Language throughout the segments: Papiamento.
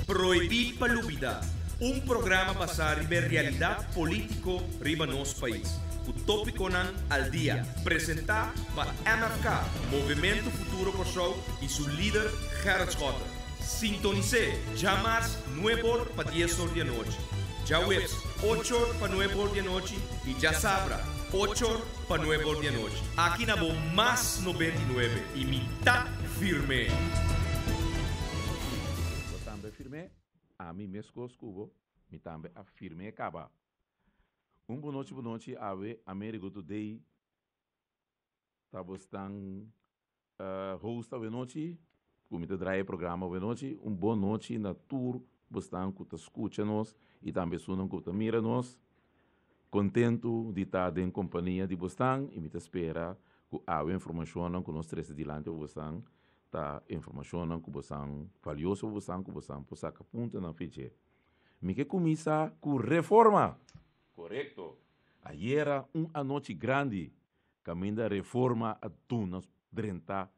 Prohibí pa Lubidá, un programa basá riba e realidat polítiko riba nos pais, ku tópikonan al dia, presentá pa MFK, Movementu Futuro Kòrsou, i su lider Gerrit Schotte. Sintonis'é djamars nueb'or pa dies'or di anochi, djaweps och'or pa nueb'or di anochi i djasabra och'or pa nueb'or di anochi. Aki na bo Mas 99 i mi ta firm'é! Bo tambe firm'é? Ami meskos ku bo, mi tambe a firm'é kaba. Un bonochi bonochi awe Amerigo Today ta bosnan host awe nochi ku mi ta draai e programa awe nochi. Un bon nochi na tur bosnan ku ta skucha nos i tambe esunnan ku ta mira nos. Kontentu di ta den kompania di bosnan i mi ta spera ku awe informashonnan ku nos trese dilanti pa bosnan ta informashonnan ku bosnan valioso pa bosnan ku bosnan por saka puntonan fi dje. Mi ke kuminsá ku reforma! Korekto! Ayera un anochi grandi kaminda reforma a duna drenta,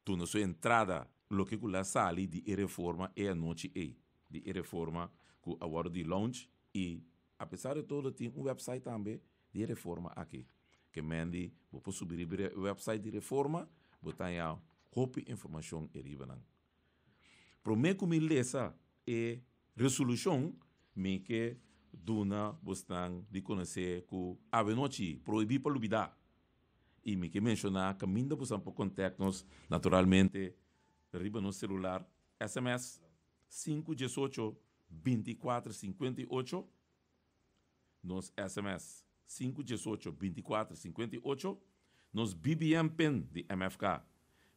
duna su entrada, loke ku la sali di e reforma e anochi ei, di e reforma ku a wòrdu di launch i apesar di todo tin un website tambe di e reforma aki. Ke men di bo por subi riba e website di reforma, bo ta haña hopi informashon e riba nan. Promé ku mi lesa e resolushon, mi ke duna bosnan di konosé ku awenochi prohibí pa lubidá. I mi ke menshoná kaminda bosan por kontèkt nos naturalmente riba nos selular, sms, sinku diesocho, bintikuater sinkuenta i ocho, nos sms, 518 24 58, nos BBM pin di MFK,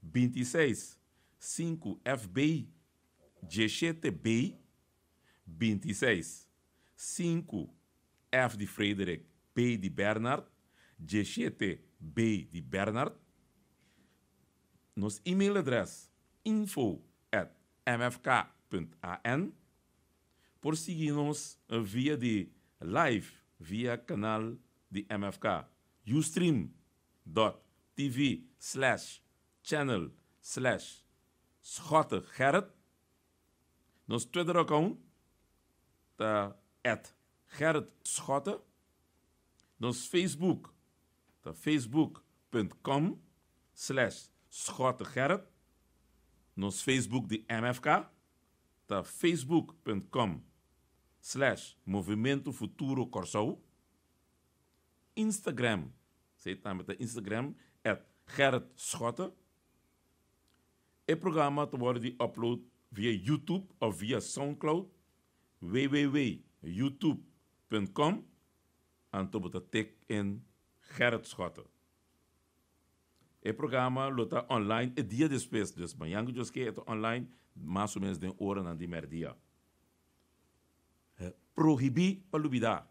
26 5 FB 17 B 26 5 F di Frederik, B di Bernard, 17 B di Bernard. Nos e-mail adres info@mfk.an. Por sigui nos via di live via kanal di MFK ustream.tv/channel/SchotteGerrit. Nos Twitter account ta @GerritSchotte. Nos Facebook ta facebook.com/SchotteGerrit. Nos Facebook di MFK ta facebook.com/MovimentoFuturoKòrsou. Instagram, esei tambe ta Instagram, @GerritSchotte. E programa ta wòrdu di upload via YouTube òf via Soundcloud, www.youtube.com, anto bo ta tik in Gerrit Schotte. E programa lo ta online e dia despues, dus mañan ku Dios ke e ta online mas o menos den oranan di mèrdia. Prohibí pa lubidá.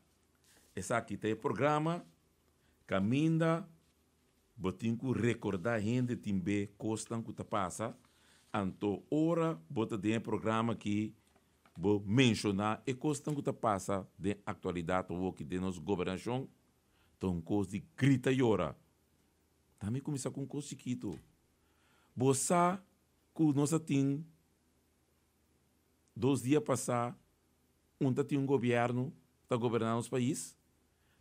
Esaki ta e programa kaminda bo tin ku rekordá hende tin be kosnan ku ta pasa, anto ora bo ta den e programa aki bo menshoná e kosnan ku ta pasa den aktualidat awoki den nos gobernashon, ta un kos di grita yora. Ta mi kuminsá ku un kos chikitu. Bo sa ku nos a tin dos dia pasá un ta tin un gobièrnu ta goberná nos pais,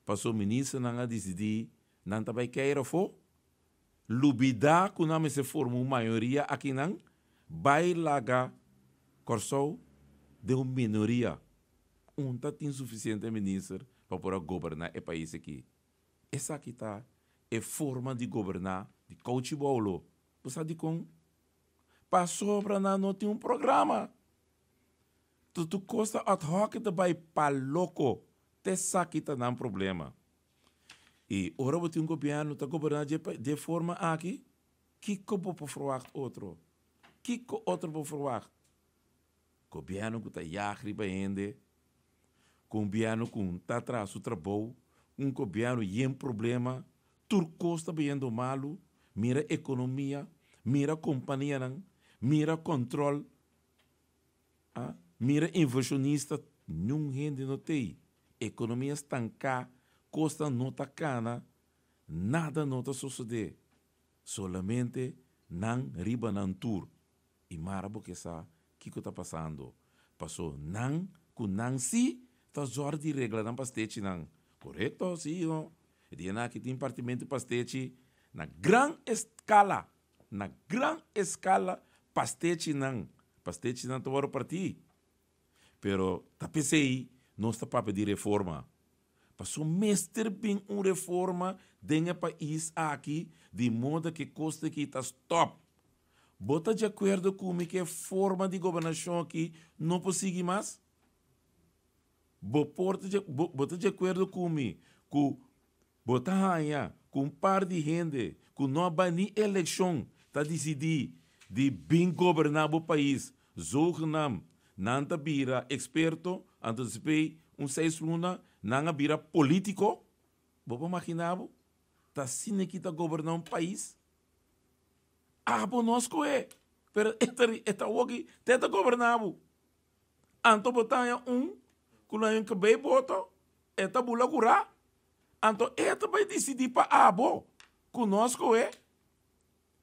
paso ministernan a disidí nan ta bai keir afó, lubidá ku nan mester forma un mayoria akinan, bai laga Kòrsou den un minoria. Un ta tin sufisiente minister pa por a goberná e pais aki. Esaki ta e forma di goberná di kouchi boulo. Bo sa dikon? Pasobra nan no tin un programa. Tur kos ta ad hoc i ta bai pa loko. Ta esaki ta nan problema. I ora bo tin un gobièrnu ta goberná di e forma aki, kiko bo por ferwagt otro? Kiko otro bo ferwagt? Gobièrnu ku ta yag riba hende, gobièrnu ku ta traha su trabou, un gobièrnu yen problema, tur kos ta bayendo malu, mira ekonomia, mira kompanianan, mira kòntròl, a mira invershonista, niun hende no t'ei. Ekonomia stanká, kosnan no ta kana, nada no ta sosodé, solamente nan riba nan tur. I mara bo ke sa kiko ta pasando. Paso nan ku nan si ta zòrg di regla nan pastechinan. Korekto, si no? E dianan aki tin partimentu pastechi na gran eskala, na gran eskala pastechinan, pastechinan ta wòrdu partí. Pero ta p'esei nos ta papia di reforma. Paso mester bin un reforma den e pais aki di moda ku e kos aki ta stòp. Bo ta di akuerdo ku mi ku e forma di gobernashon aki no por sigui mas? Bo por ta bo ta di akuerdo ku mi ku bo ta haña ku un par di hende ku no a bai ni elekshon ta disidí di bin goberná bo pais zogenaamd nan ta bira eksperto anto despues un seis luna nan a bira polítiko? Bo por maginá bo? Ta asina ki ta goberná un pais? Abo no a skohe, pero e ta e ta awoki te ta goberná bo. Anto bo ta haña un ku lo haña un kabei boto, e ta bula kurá. Anto e ta bai disidí pa abo ku no a skohe,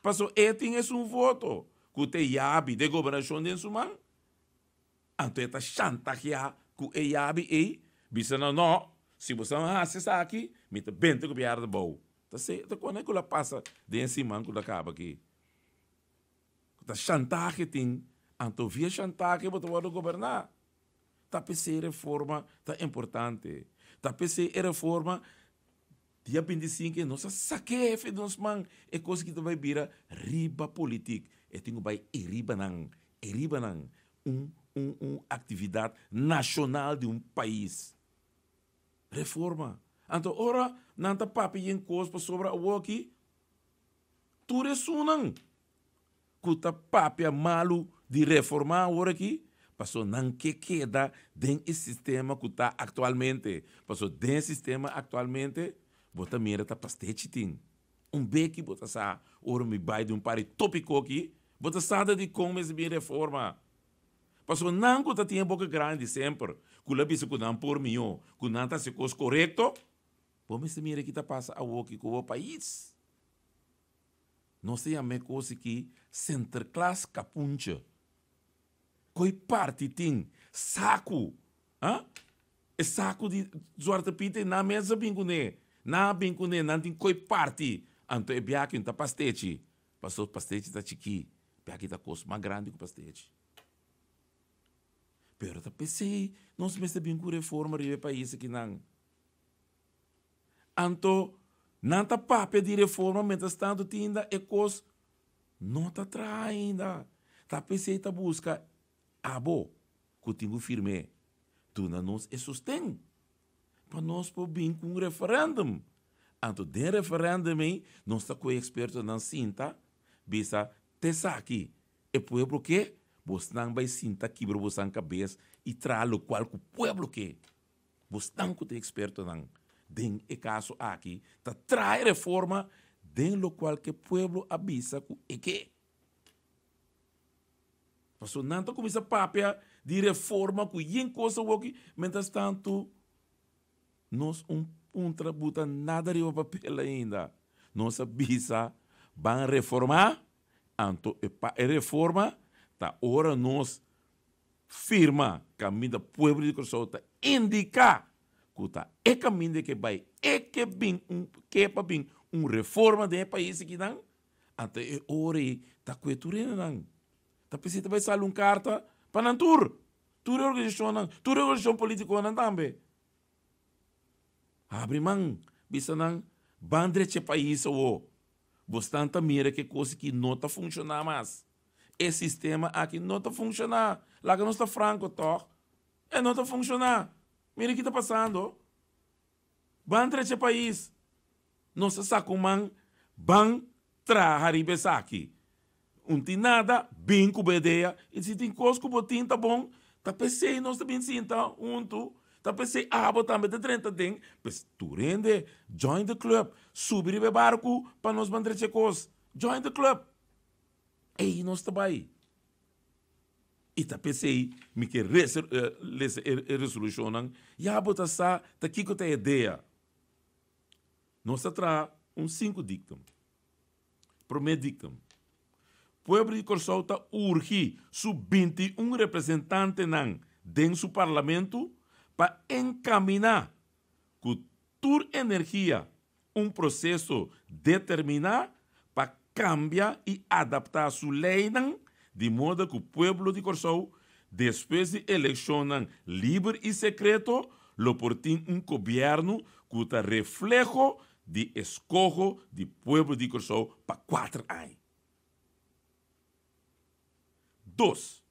pasobra e tin esun voto ku ta e yabi di e gobernashon den su man. Anto e ta shantaheá ku e yabi ei, bisa nan, No, si boso no hasi esaki, mi ta benta gobièrnu abou. Ta se, ta kone ku lo a pasa den e siman ku lo a kaba aki. Ta shantahe tin, anto via shantahe bo ta wòrdu goberná. Ta p'esei reforma ta importante. Ta p'esei e reforma dia bintisinke nos a sak'é hefe di nos man e kos aki ta bai bira riba politik. E tin ku bai e riba nan, e riba nan un un un aktividat nashonal di un pais. Reforma. Anto ora nan ta papia yen kos pasobra awoki tur esunnan ku ta papia malu di reforma awor aki paso nan ke keda den e sistema ku ta aktualmente. Paso den e sistema aktualmente bo ta mira ta pastechi tin. Un beki bo ta sa ora mi bai di un par di topiko aki bo ta sa ta dikon mester bin reforma. Pasobra nan ku ta tin e boka grandi semper, ku lo a bisa ku nan por mihó, ku nan ta hasi kos korekto, bo mester mira ki ta pasa awoki ku bo pais. Nos ta yama e kos aki Sinterklaas kapuntje. Koi parti tin saku, ha? E saku di Zwarte Piet ei nan mes a bin kuné. Nan a bin kuné, nan tin koi parti. Anto e biaha aki no ta pastechi, pasobra pastechi ta chikí. Biaha ta kos mas grandi ku pastechi. Pero ta p'esei nos mester bin ku reforma riba e pais akinan. Anto nan ta papia di reforma mientras tanto tin e kos no ta traha ainda. Ta p'esei ta buska abo ku tin ku firm'é duna nos e sosten pa nos por bin ku un referendum. Anto den referendum ei nos ta kohe ekspertonan sinta bisa t'esaki e pueblo ke, bosnan bai sinta kibra bosan kabes i traha lokual ku pueblo ke. Bosnan ku ta ekspertonan den e kaso aki ta traha e reforma den lokual ke pueblo a bisa ku e ke. Pasobra nan ta kuminsá papia di reforma ku yen kos awoki, mientras tantu nos un puntra buta nada riba papel ainda. Nos a bisa ban reformá, anto e pa e reforma ta ora nos firma kaminda pueblo di Kòrsou ta indiká ku ta e kaminda ke bai e ke bin un ke pa bin un reforma den e pais akinan, Anto e ora ei ta kue tur hendenan. Ta p'esei ta bai sali un karta pa nan tur, tur e organisashonnan, tur e organisashon politikonan tambe. Habri man, bisa nan, ban drecha e pais awo. Bosnan ta mira ku e kos aki no ta funshoná mas. E sistema aki no ta funshoná. Laga nos ta franko tòg, e no ta funshoná. Mira ki ta pasando. Ban drecha e pais. Nos a sa ku man ban traha riba esaki. Un tin nada, bin ku bo idea i si tin kos ku bo tin ta bon, ta p'esei nos ta bin sinta huntu, ta p'esei abo tambe ta drenta den, pues tur hende join the club, subi riba e barku pa nos ban drecha e kos, join the club. Ei nos ta bai. I ta p'esei mi ke lesa e resolushonnan, ya bo ta sa ta kiko ta e idea. Nos ta traha un sinku diktum. Promé diktum, Pueblo di Kòrsou ta urgi su 21 representantenan. den su parlamento pa encamina cu tur energia un proceso determina pa cambia y adapta su leynan di moda cu pueblo di Corsou despues di eleccionnan liber y secreto lo por tin un gobierno cu ta refleho di escoho di pueblo di Corsou pa cuater aña. Dos,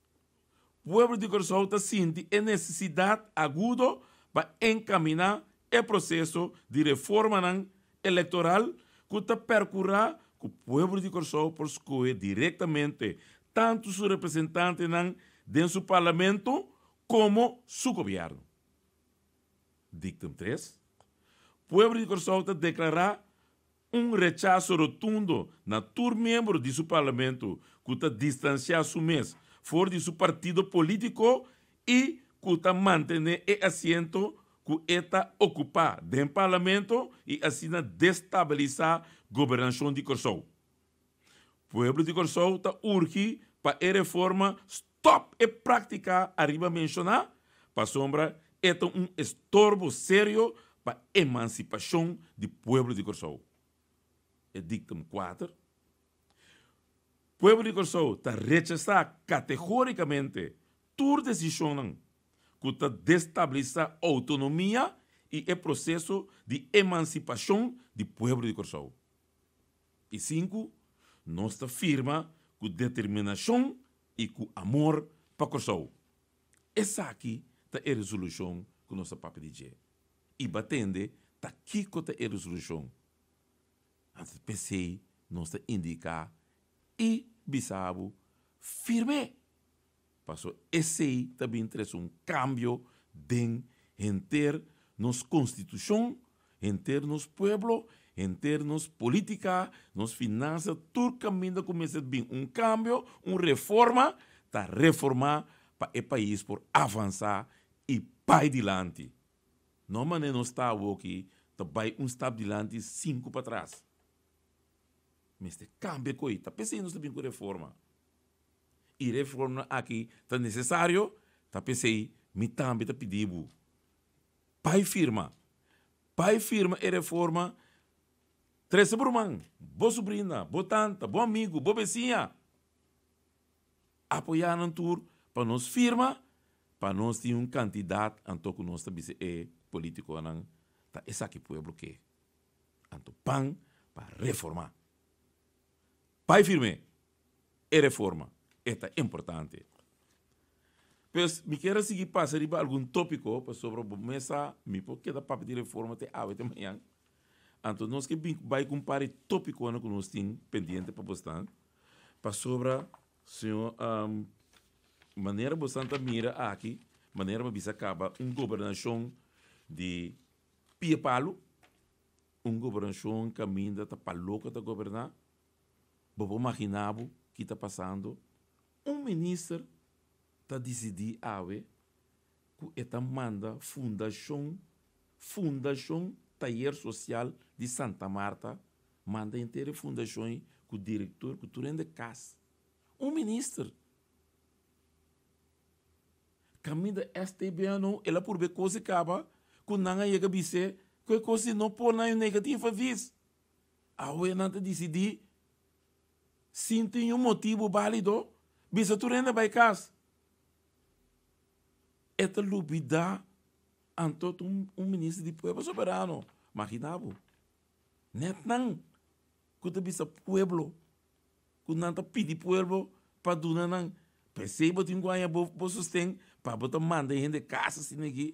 pueblo di Kòrsou ta sinti e nesesidat agudo pa enkaminá e proseso di reformanan elektoral ku ta perkurá ku pueblo di Kòrsou por skohe direktamente tantu su representantenan den su parlamento komo su gobièrnu. Dictum tres, Pueblo di Kòrsou ta deklará Un rechaso rotundo na tur miembro di su parlamento ku ta distansiá su mes for di su partido polítiko i ku ta mantené e asiento ku e ta okupá den parlamento i asina destabilisá gobernashon di Kòrsou. Pueblo di Kòrsou ta urgi pa e reforma stòp e práktika ariba menshoná pasobra e ta un estorbo serio pa emansipashon di pueblo di Kòrsou. E dictum kuater, Pueblo di Kòrsou ta rechasá kategórikamente tur desishonnan ku ta destabilisá outonomia i e proseso di emansipashon di pueblo di Kòrsou. I sinku, nos ta firma ku determinashon i ku amor pa Kòrsou. Esaki ta e resolushon ku nos ta papia di dje. I bo a tende ta kiko ta e resolushon. Anto p'esei nos ta indiká i bisa bo firm'é. Paso esei ta bin trese un kambio den henter nos konstitushon, henter nos pueblo, henter nos politika, nos finansa, tur kaminda ku mester bin un kambio, un reforma, ta reformá pa e pais por avansá i bai dilanti. No manera nos ta awoki ta bai un stap dilanti sinku patras. Mester kambia koe, ta p'esei nos ta bin ku reforma. I reforma aki ta nesesario, ta p'esei mi tambe ta pidi bo, bai firma, bai firma e reforma, trese bo ruman, bo subrina, bo tanta, bo amigu, bo besiña, apoyá nan tur pa nos firma, pa nos tin un kantidat anto ku nos ta bisa e politikonan ta esaki pueblo ke, anto pan pa reforma. Bai firm'é e reforma, e ta importante. Pues mi kier a sigui pasa riba algun tópiko pasobra bo mes sa mi por keda papia di reforma te awe te mañan. Anto nos ke bin bai ku un par di tópikonan ku nos tin pendiente pa bosnan pasobra señor manera bosnan ta mira aki manera mi a bisa kaba un gobernashon di pia palu. Un gobernashon kaminda ta pa loko ta goberná. Bo por maginá bo ki ta pasando? Un minister ta disidí awe ku e ta manda fundashon Fundashon Tayer Sosial di Santa Marta manda henter e fundashon ei ku direktor ku tur hende kas. Un minister! Kaminda STBNO el a purba e kos i kaba ku nan a yega bis'é ku e kos di no por na un negatief avis. Awe nan ta disidí sin tin un motibu bálido bisa tur hende bai kas. E ta lubidá anto ta un minister di pueblo soberano. Maginá bo. Nèt nan ku ta bisa pueblo ku nan ta pidi pueblo pa duna nan. P'esei bo tin ku haña bo bo sosten pa bo ta manda e hende kas asina aki.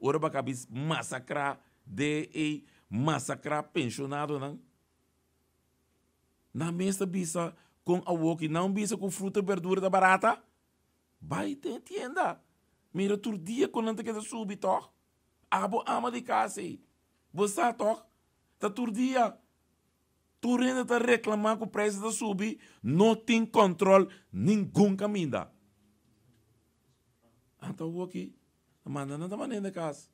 Ora bo a kabi masakrá DEA, masakrá penshonadonan. Nan mes ta bisa kon awoki nan bisa ku fruta i berdura ta barata. Bai den e tienda, mira tur dia kon nan ta keda subi tòg. Abo ama di kas ei, bo sa tòg, ta tur dia. Tur hende ta reclama cu prijzen ta subi, no tin control ningun caminda. Anta awoki ta manda nan ta manda hende cas.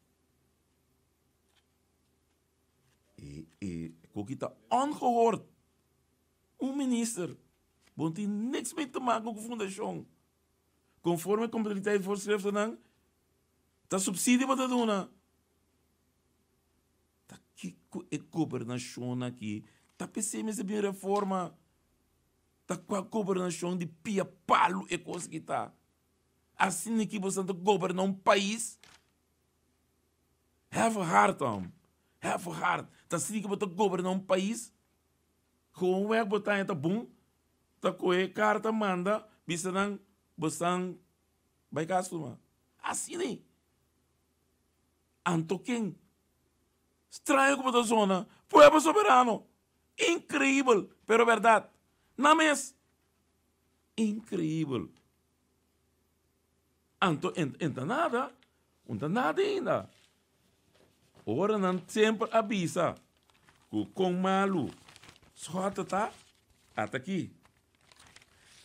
E e koki ta ongehoord. Un minister, bo no tin niks mee te maken cu fundacion. Conforme contabiliteit voorschriftennan. Ta supsidio bo ta duna. Ta kiko e gobernashon aki ta p'esei mester bin reforma? Ta kua gobernashon di pia palu e kos aki ta? Asina ki boso ta goberna un pais? Have a heart hom, have a heart. Ta asina ki bo ta goberna un pais? Gewoon wèk bo ta haña ta bon, ta kohe karta manda bisa nan bosan bai kas tuma. Asina ei. Anto ken? Straño ku bo ta zona. Pueblo soberano. Inkreibel, pero bèrdat. Nan mes. Inkreibel. Anto en ta nada, un ta nada ainda. Ora nan semper a bisa ku kon malu Schotte ta, ata aki.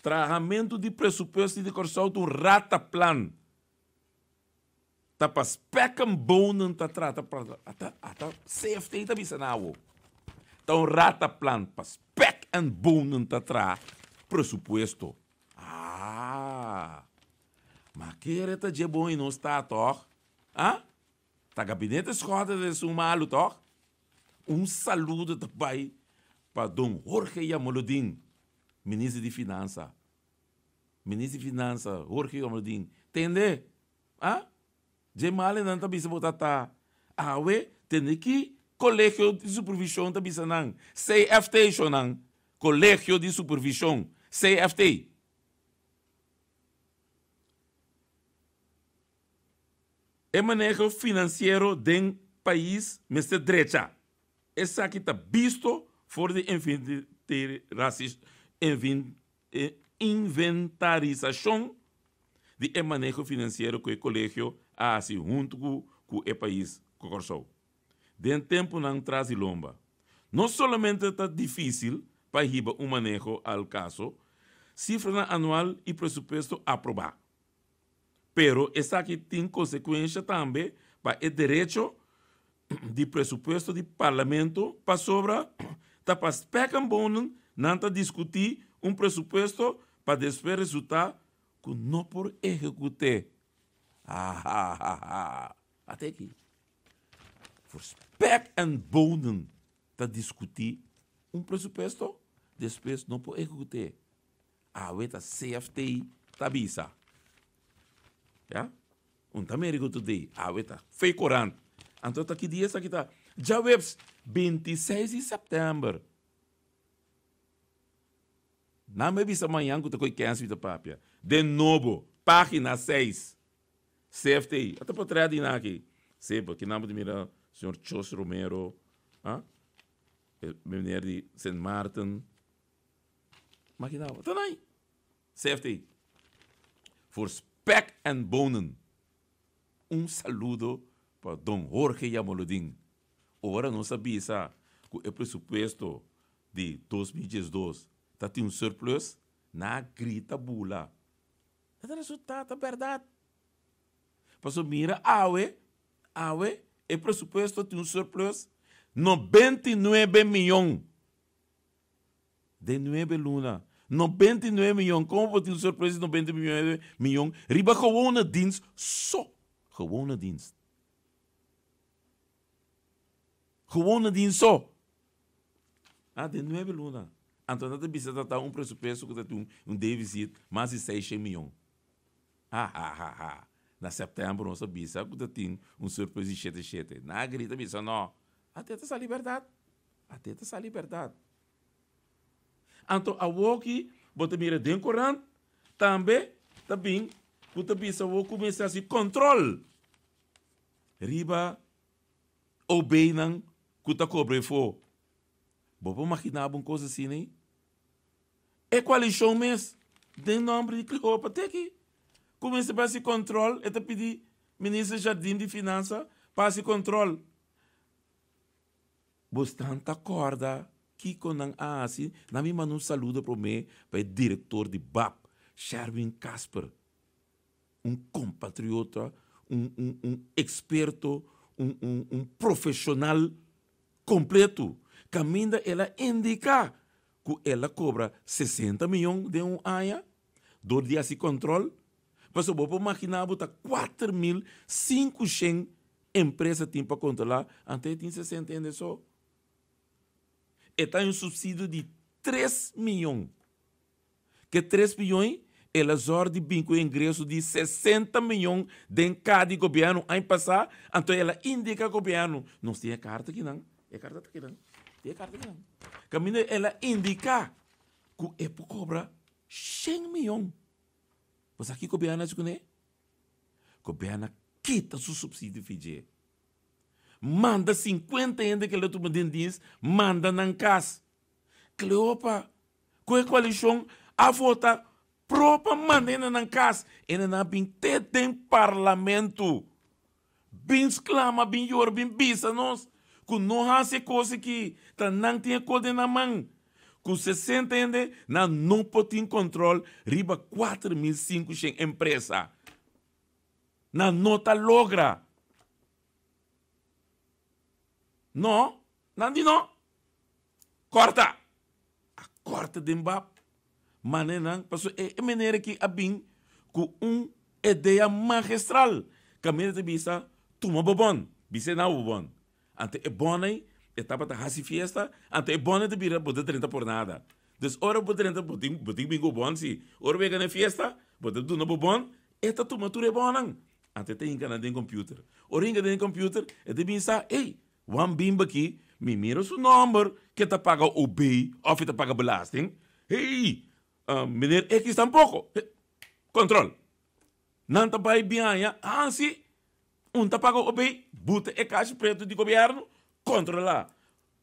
Trahamentu di presupuesto di Kòrsou ta un rataplan. Ta pa spek en bonen ta trata ata ata CFT ta bisa na awo. Ta un rataplan pa spek en bonen ta traha presupuesto. Ah! Ma kere ta dje bon i nos ta tòg? Ah? Ta gabinete Schotte ta esun malu tòg? Un saludo ta bai pa don Jorge Jamolodin, minister di Finansa. Minister di Finansa, Jorge Jamolodin, tende? Ah? Dje malenan ta bisa bo ta ta. Awe, tende ki Kolegio di Supervision ta bisa nan? CFT, shonnan. Kolegio di Supervision, CFT. E maneho finansiero den pais mester drecha. Esaki ta bisto for di inventarisashon di e maneho finansiero ku e kolegio a hasi huntu ku e pais Kòrsou den tempunan tras di lomba. No solamente ta difísil pa hiba un maneho al kaso, sifranan anual i presupuesto aprobá, pero esaki tin konsekuensha tambe pa e derecho di presupuesto di Parlamento pasobra ta pa spek en bonen nan ta diskutí un presupuesto pa despues resultá ku no por ehekut'é. Hahahaha. Ata aki. Voor spek en bonen ta diskutí un presupuesto, despues no por ehekut'é. Awe ta CFT ta bisa. Ya? Un ta Americo Today. Awe ta Fe Courant. Anto ta ki dia esaki ta? Djaweps 26 di sèptèmber. Nan me bisa mañan ku ta koe kèns mi ta papia. Den nobo, página 6. CFT. A ta portret di nan aki. Sepa, kinan bo ta mira señor Chos Romero, ah? E meneer di Sint Maarten. Makina bo. Ta nai. CFT. Voor spek en bonen. Un saludo pa Don Jorge Jamolodin. Ora nos a bisa ku e presupuesto di 2012 ta tin un surplus, nan a grita bula. E ta resulta ta bèrdat. Pasobra mira awe, awe e presupuesto tin un surplus 99 miyon. Den nuebe luna, 99 miyon. Komo bo tin un surplus di 99 miyon riba gewone dienst so? Gewone dienst. Gewone dienst so. Ah, den nuebe luna. Anto nan ta bisa ta ta un presupuesto ku ta tin un deficit mas di seishent miyon. Ha ha ha ha. Na sèptèmber nos a bisa ku ta tin un surplus di shete shete. Nan a grita bisa no. Ate ta sali bèrdat. Ate ta sali bèrdat. Anto awoki bo ta mira den korant tambe ta bin ku ta bisa awor ku mester hasi kòntròl riba OB-nan ku ta kobra efo. Bo por maginá bo un kos asina ei? E koalishon mes den nòmber di Cleopa te aki ku mester bai hasi kòntròl e ta pidi minister Jardim di Finansa pa hasi kòntròl. Bosnan ta kòrda kiko nan a hasi? Nan mi manda un saludo promé pa e direktor di bap, Sherwin Casper, un kompatriota, un un un eksperto, un un un profeshonal kompletu, kaminda el a indiká ku el a kobra 60 mion den un aña dor di hasi kòntròl. Pasobra bo por magina bo ta 4500 empresa tin pa kontrolá, anto e tin 60 hende so. E ta un supsidio di tres miyon. Ke tres miyon el a zòrg di bin ku ingreso di 60 miyon den ka di gobièrnu aña pasá, anto el a indiká gobièrnu, nos tin e karta akinan, e karta ta akinan, tin e karta akinan, kaminda el a indiká ku e por kobra shen miyon. Bo sa kiko gobièrnu a hasi kuné? Gobièrnu a kita su supsidio fi dje. Manda 50 hende ke lo tuma den diens, manda nan kas. Cleopa ku e koalishon a vota pro pa manda hende nan kas. Hende nan a bin te den parlamento. Bin sklama, bin yora, bin bisa nos ku no hasi e kos aki. Ta nan tin e kos den nan man. Ku 60 hende nan no por tin kontrol riba 4500 empresa. Nan no ta logra. No, nan di no. Kòrta! A kòrta den bab. Mane nan, pasobra e meneer aki a bin ku un idea magistral. Kaminda ta bisa, tuma bo bòn. Bisa e nan bo bòn. Anto e bòn ei, e tabata hasi fiesta, anto e bòn ei ta bira bo ta drenta por nada. Dus ora bo drenta, bo tin bo tin bin ku bòn si. Ora bo yega na e fiesta, bo ta duna bo bòn, e ta tuma tur e bònnan. Anto e ta hinka nan den computer. Ora e hinka den computer, e ta bin sa, ey, Wan bimba aki, mi mira su nomber ke ta paga OB of e ta paga belasting. Hey, meneer X tampoco. Control. Nan ta bay biaña, ah si, un ta paga OB, buta e cashi preto di gobierno, controla.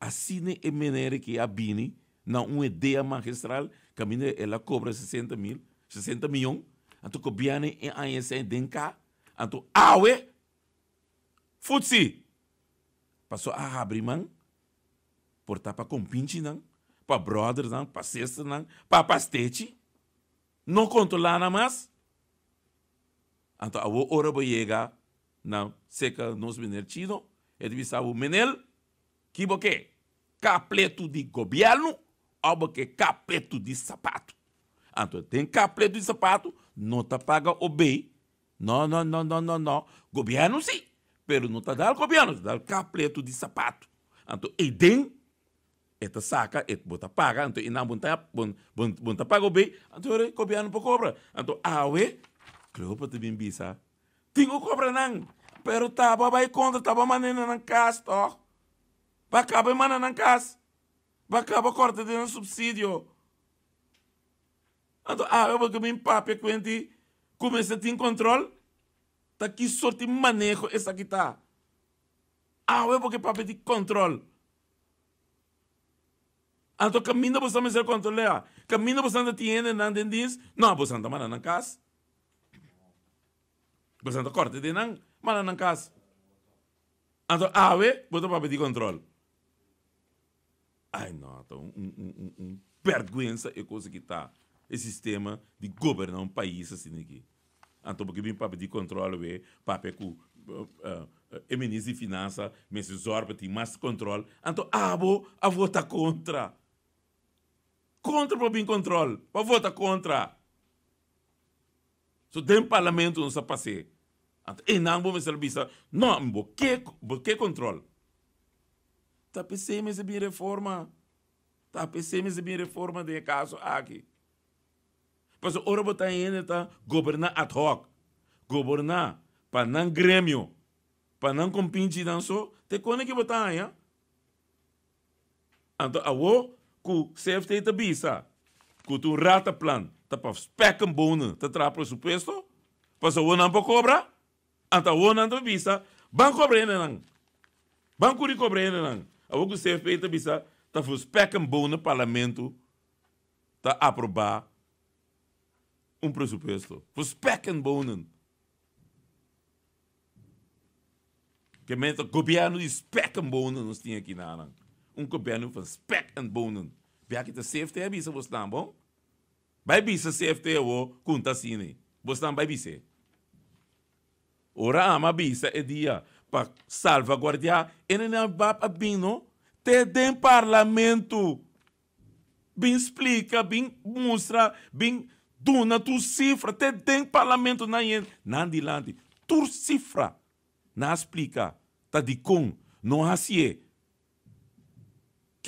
Asina e meneer aki a bini na un idea magistral caminda el a cobra 60 mil, 60 miyon, anto gobierno e aña esey den ka, anto awe Futsi! Paso a habri man por ta pa kompinchinan, pa bròdernan, pa sesternan, pa pastechi. No kontrolá nan mas. Anto awor ora bo yega na seka nos meneer Chino, e ta bisa bo, Menel, ki bo ke? Kapletu di gobièrnu òf bo ke kapletu di sapatu? Anto den kapletu di sapatu no ta paga obei. No, no, no, no, no, no. Gobierno si, pero no ta dal gobierno, ta dal kapletu di sapatu. Anto eiden e ta saka, e bo ta paga, anto einan bo ta, bo, bo, bo ta paga obey, anto ora gobierno por kobra. Anto awe, Cleopa ta bin bisa, tin ku kobra nan, pero taba bai kontra, taba manda nan nan kas tòg. Ba kaba e manda nan kas, ba kaba kòrta den nan supsidio. Anto awe bo ke bin papia kuenti ku mester tin kontrol? Ta ki sort di maneho esaki ta? Awe bo ke papia di kontrol? Anto kaminda bo sa mester kontrolea? Kaminda bo sa ta tin hendenan den dins? No, bo sa ta manda nan kas. Bo sa ta kòrta den nan, manda nan kas. Anto awe bo ta papia di kontrol? Ai no, ta un un un un bergwensa e cosa ki ta e sistema di goberna un pais asina aki. Anto bo ke bin papia di control awe, papia ku e minister di finansa mester zorg pa tin mas control, anto abo a vota contra. Contra pa bin control, pa vota contra. So den parlamento nos a pas'é. Anto einan bo mester a bisa, no, bo ke, bo ke control. Ta p'esei mester bin reforma. Ta p'esei mester bin reforma den e caso aki. Pasobra ora bo ta hende ta goberna ad hoc, goberna pa nan gremio, pa nan compinchinan so, te kone ki bo ta haña? Anto awo ku CFT ta bisa ku ta un rataplan ta pa spek en bonen ta traha presupuesto, pasobra awo nan por kobra, anto awo nan ta bisa ban kobra hendenan, ban kuri kobra hendenan. Awo ku CFT ta bisa ta for spek en bonen parlamento ta aproba un presupuesto, for spek en bonen. Ke men ta gobierno di spek en bonen nos tin aki nanan. Un gobierno van spek en bonen. Bia ki ta CFT a bisa bosnan bon? Bai bisa CFT awo ku un ta asina. Bosnan bai bis'é. Ora ama bisa e dia pa salvaguardia e nenan bab a bin no te den parlamento. Bin splika, bin mustra, bin. Duna tur sifra te den parlamento nan yen nan dilanti tur sifra nan a splika ta dikon no hasié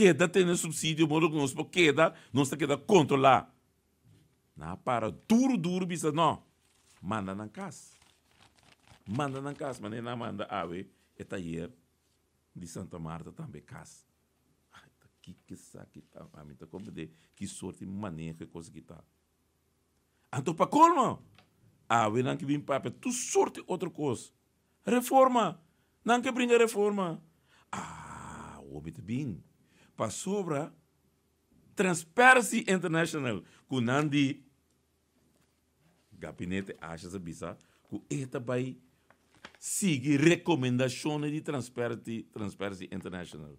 keda tene subsidio modo ku nos por keda nos ta keda kontrolá. Nan a para duru duru bisa no manda nan kas manda nan kas manera nan a manda awe e tayer di Santa Marta tambe kas. Ay, ta kiko esaki ta? Ami ta comprende ki sorti maneho e kos aki ta. Anto pa colmo, awe nan ke bin papia tur sorti otro kos. Reforma! Nan ke bringa reforma. Ah, awor mi ta bin. Pasobra Transparency International ku nan di Gabinete Asjes a bisa ku e ta bai sigui rekomendashonnan di Transparency Transparency International.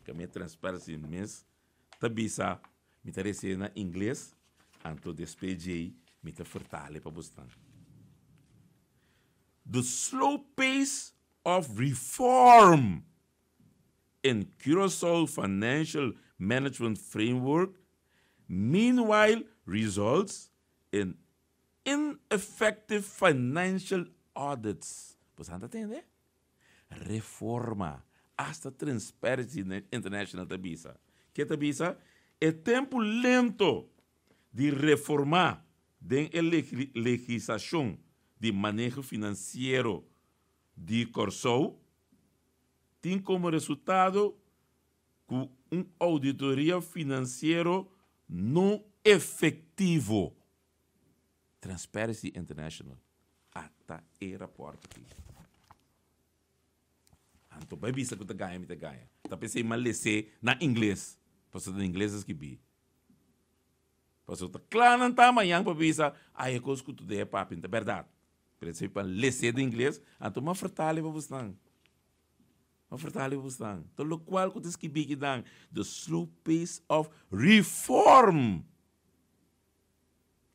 Kami Transparency mes ta bisa, mi ta resibi na ingles, anto despues djei mi ta fertale pa bosnan. The slow pace of reform in Curaçao Financial Management Framework meanwhile results in ineffective financial audits. Boso ta tende? Reforma. Hasta Transparency International ta bisa. Ke ta bisa? E tempu lento di reforma den e legislashon di maneho finansiero di Kòrsou tin komo resultado ku un ouditoria finansiero no efektivo. Transparency International a ta e rapòrt aki. Anto bai bisa ku ta gaña mi ta gaña. Ta p'esei mi a les'é na ingles, pasobra ta na ingles a skibí. Pasobra ta kla nan ta mañan pa bisa, ay e kos ku tu deha papia no ta bèrdat. P'esei pa les'é den ingles, anto mi a fertale pa bosnan. Ma vertale bo stan. Ta lokual ku ta skibí kinan, The slow pace of reform.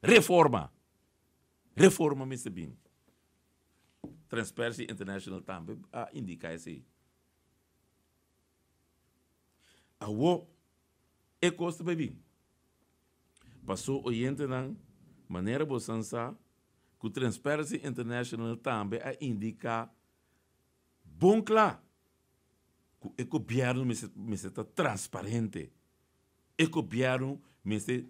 Reforma. Reforma mester bin. Transparency International tambe a indiká esei. Awo e kos ta bai bin. Pasó oyentenan, manera bosan sa ku Transparency International tambe a indiká Bon kla ku e gobièrnu mester mester ta transparente. E gobièrnu mester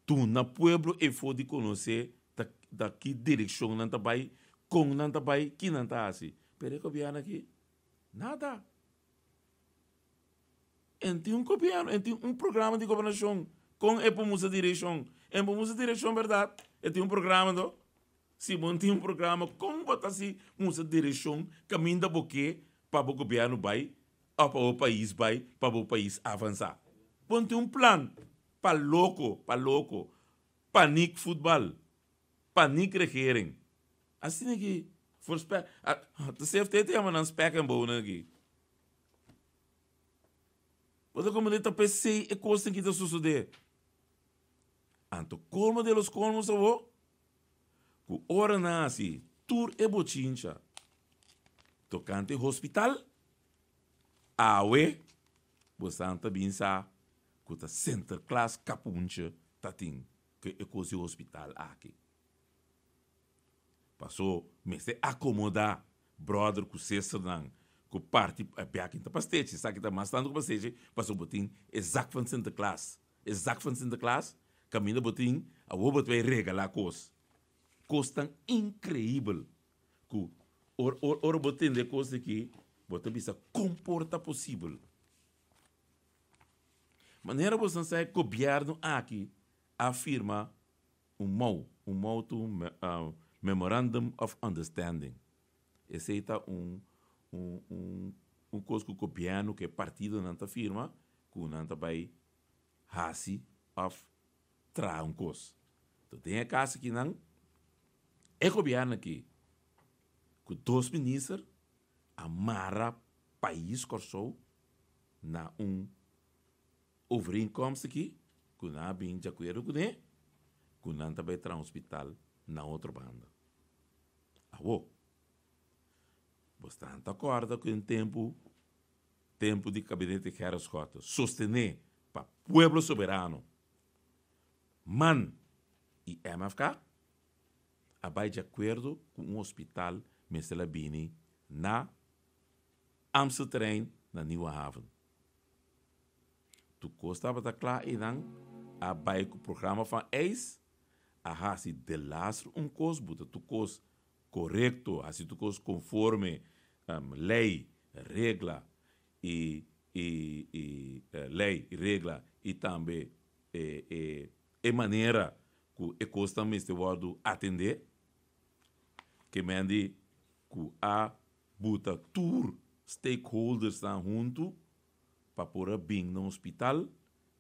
duna pueblo efo di konosé ta ta ki direkshon nan ta bai, kon nan ta bai, ki nan ta hasi. Pero e gobièrnu aki, nada. En tin un gobièrnu, en tin un programa di gobernashon. Kon e por mustra direkshon? En por mustra direkshon bèrdat? E tin un programa anto? Si bo no tin un programa, kon bo ta hasi mustra direkshon kaminda bo ke pa bo gobièrnu bai òf pa bo pais bai, pa bo pais avansá? Bo no tin un plan pa loko, pa loko, paniek futbal, paniek regering. Asina ki for spek, ta CFT ta yama nan spek en bonen aki. Bo ta komprendé ta p'esei e kosnan ki ta sosodé. Anto kolmo de los kolmos awor, Ku ora nan hasi tur e bochincha tokante hospital, awe bosan ta bin sa ku ta Sinterklaas kapunche ta tin ku e kos di hospital aki. Paso mester akomoda brother ku sisternan ku parti biakin ta pastechi, esaki ta mas tantu ku pastechi paso bo tin e zak van Sinterklaas. E zak van Sinterklaas kaminda bo tin awor bo ta bai regalá kos. Kosnan inkreibel ku ora ora bo tende e kos aki bo ta bisa kon por ta posibel. Manera bo sa e gobièrnu aki a firma un mou, un mou ta un Memorandum of Understanding. Esei ta un un un un kos ku gobièrnu ku e partidonan ta firma ku nan ta bai hasi òf traha un kos. Enton den e kas akinan e gobièrnu aki ku dos minister a mara pais Kòrsou na un overeenkomst aki ku nan a bin di akuerdo kuné ku nan ta bai traha un hospital na otro banda. Awo, bo stan ta kòrda ku den tempu, tempu di Kabinete Gerrit Schotte, sostené pa Pueblo Soberano, man. i MFK a bai di akuerdo ku un hospital mester a bini na Amstelterrein na Nieuwe Haven. Tur kos tabata kla i nan a bai ku programa van eis, a hasi delaster un kos, buta tur kos korekto, hasi tur kos konforme lei, regla i i i lei i regla i tambe e e e manera ku e kosnan mester wòrdu atendé. Ke men di ku a buta tur stakeholdersnan huntu pa por a bin na hospital,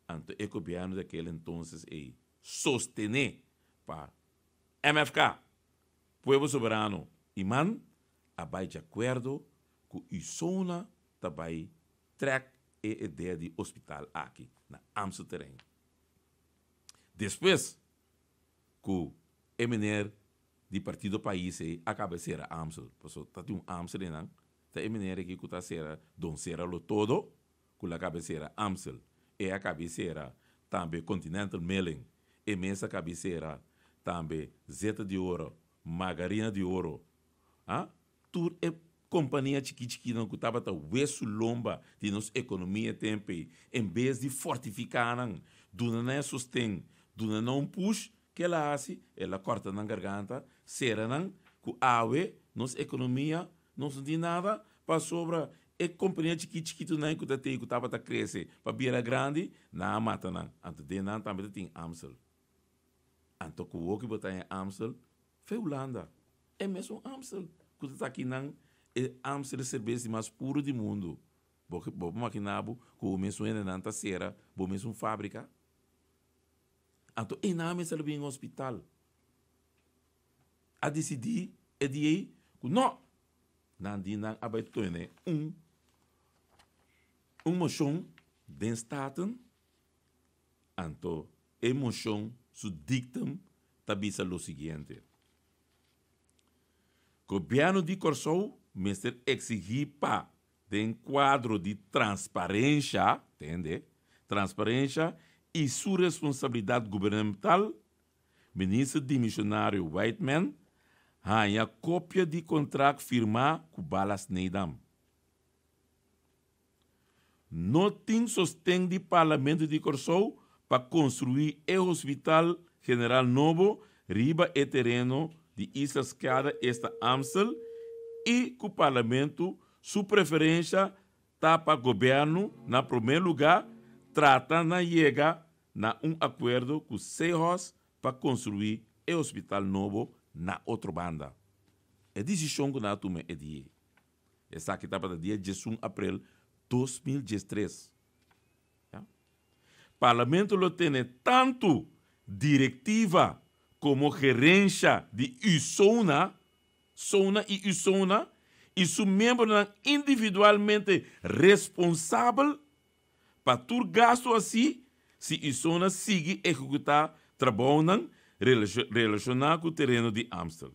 anto e gobièrnu di akel entonces ei sostené pa MFK, Pueblo Soberano i man a bai di akuerdo ku Usona ta bai trèk e idea di hospital aki na Amstelterrein. Despues ku e meneer di Partido Pais ei a kaba sera Amstel, pasobra ta tin un Amstel einan, ta e meneer aki ku ta sera Don Séralo Todo ku la kaba sera Amstel, e a kaba sera tambe Continental Milling, e mes a kaba sera tambe Zeta di Oro, Margarina di Oro, a Tur e kompania chikí chikínan ku tabata wesu lomba di nos ekonomia e tempu ei, en bes di fortifiká nan, duna nan e sosten, duna nan un push, ke el a hasi? El a kòrta nan garganta, sera nan, ku awe nos ekonomia nos no tin nada, pasobra e kompania chikí chikitunan ei ku ta tei ku tabata krese pa bira grandi, nan a mata nan. Anto den nan tambe ta tin Amstel. Anto ku woki bo ta den Amstel, Fe Hulanda, e mesun Amstel ku ta taki nan e Amstel e serbes di mas puru di mundu. Bo bo por makina bo ku bo mesun hendenan ta sera bo mesun fabrika? Anto einan mester a bin hospital. A disidí e dia ei ku no! Nan di nan a bai tene un un moshon den Staten Anto e moshon su dictum ta bisa lo siguiente, Gobièrnu di Kòrsou mester eksigí pa den kuadro di transparensha, tende, transparensha i su responsabilidat gubernamental, Minister dimishonario Whiteman haña kopia di kontrakt firmá ku Ballast Nedam. No tin sosten di Parlamento di Kòrsou pa konstruí e hospital general nobo riba e tereno di Isla Skada esta Amstel i ku Parlamento su preferensha ta pa gobièrnu na promé lugá trata na yega na un akuerdo ku Sehos pa konstruí e hospital nobo na Otrobanda. E desishon ku nan a tuma e dia ei. Esaki tabata dia diesun aprel 2013. Ya. Parlamento lo tene tantu direktiva komo gerensha di USONA, SONA i USONA, i su miembronan individualmente responsabel pa tur gastu hasi si USONA sigui ehekutá trabounan relashoná ku tereno di Amstel.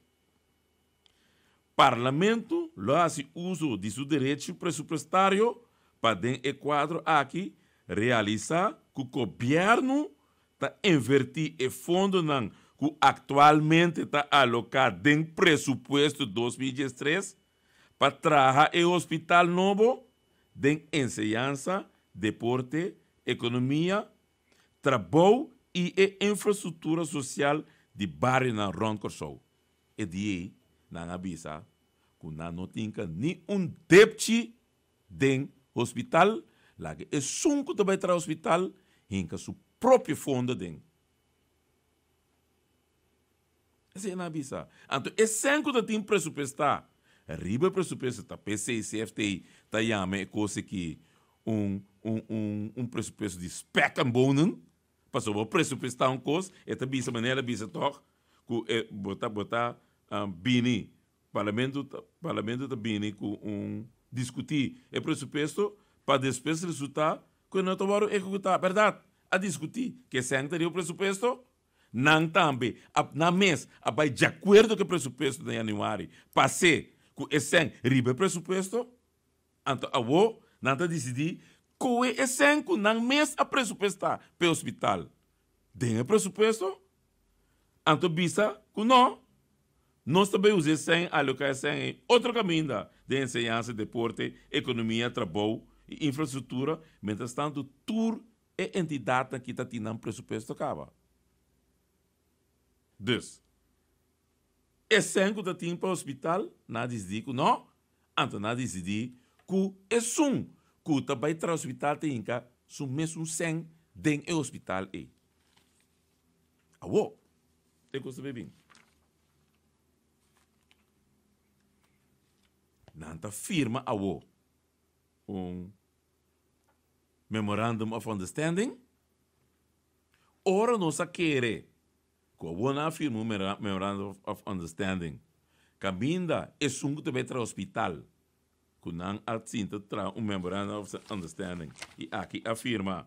Parlamento lo hasi uso di su derecho presupuestario pa den e kuadro aki realisá ku gobièrnu ta invertí e fondonan ku aktualmente ta aloká den presupuesto 2013 pa traha e hospital nobo den enseñansa, deporte, ekonomia, trabou i e infrastruktura sosial di barionan rònt Kòrsou. E dia ei nan a bisa ku nan no tin ka ni un depchi den hospital, laga esun ku ta bai traha hospital hinka su propio fondo den. Esei nan a bisa. Anto e sèn ku ta tin presupuestá riba e presupuesto ta p'esei CFT ta yama e kos aki un un un un presupuesto di spek en bonen. Pasobra bo presupuestá un kos, e ta bisa manera el a bisa tòg ku e bo ta bo ta bini parlamento ta parlamento ta bini ku un diskutí e presupuesto pa despues resultá ku e no ta wòrdu ehekutá. Bèrdat? A diskutí ke sèn ta riba presupuesto? Nan tambe a nan mes a bai djakuerdo ku e presupuesto na yanüari pas'é ku e sèn riba e presupuesto. Anto awo nan ta disidí koe e sèn ku nan mes a presupuestá p'e hospital den e presupuesto. Anto bisa ku no, nos ta bai usa e sèn, aloká e sèn ei otro kaminda den enseñansa, deporte, ekonomia, trabou i infrastruktura, mientras tantu tur e entidatnan ki ta tin nan presupuesto kaba. Dus, e sèn ku ta tin pa hospital, nan a disidí ku no, anto nan a disidí ku esun ku ta bai traha hospital ta hinka su mesun sèn den e hospital ei. Awo, e kos ta bay bin. Nan ta firma awo un Memorandum of Understanding. Ora nos a kere ku awo nan a firma un Memorandum of Understanding kaminda esun ku ta bay traha hospital ku nan a sinta traha un Memorandum of Understanding i aki a firma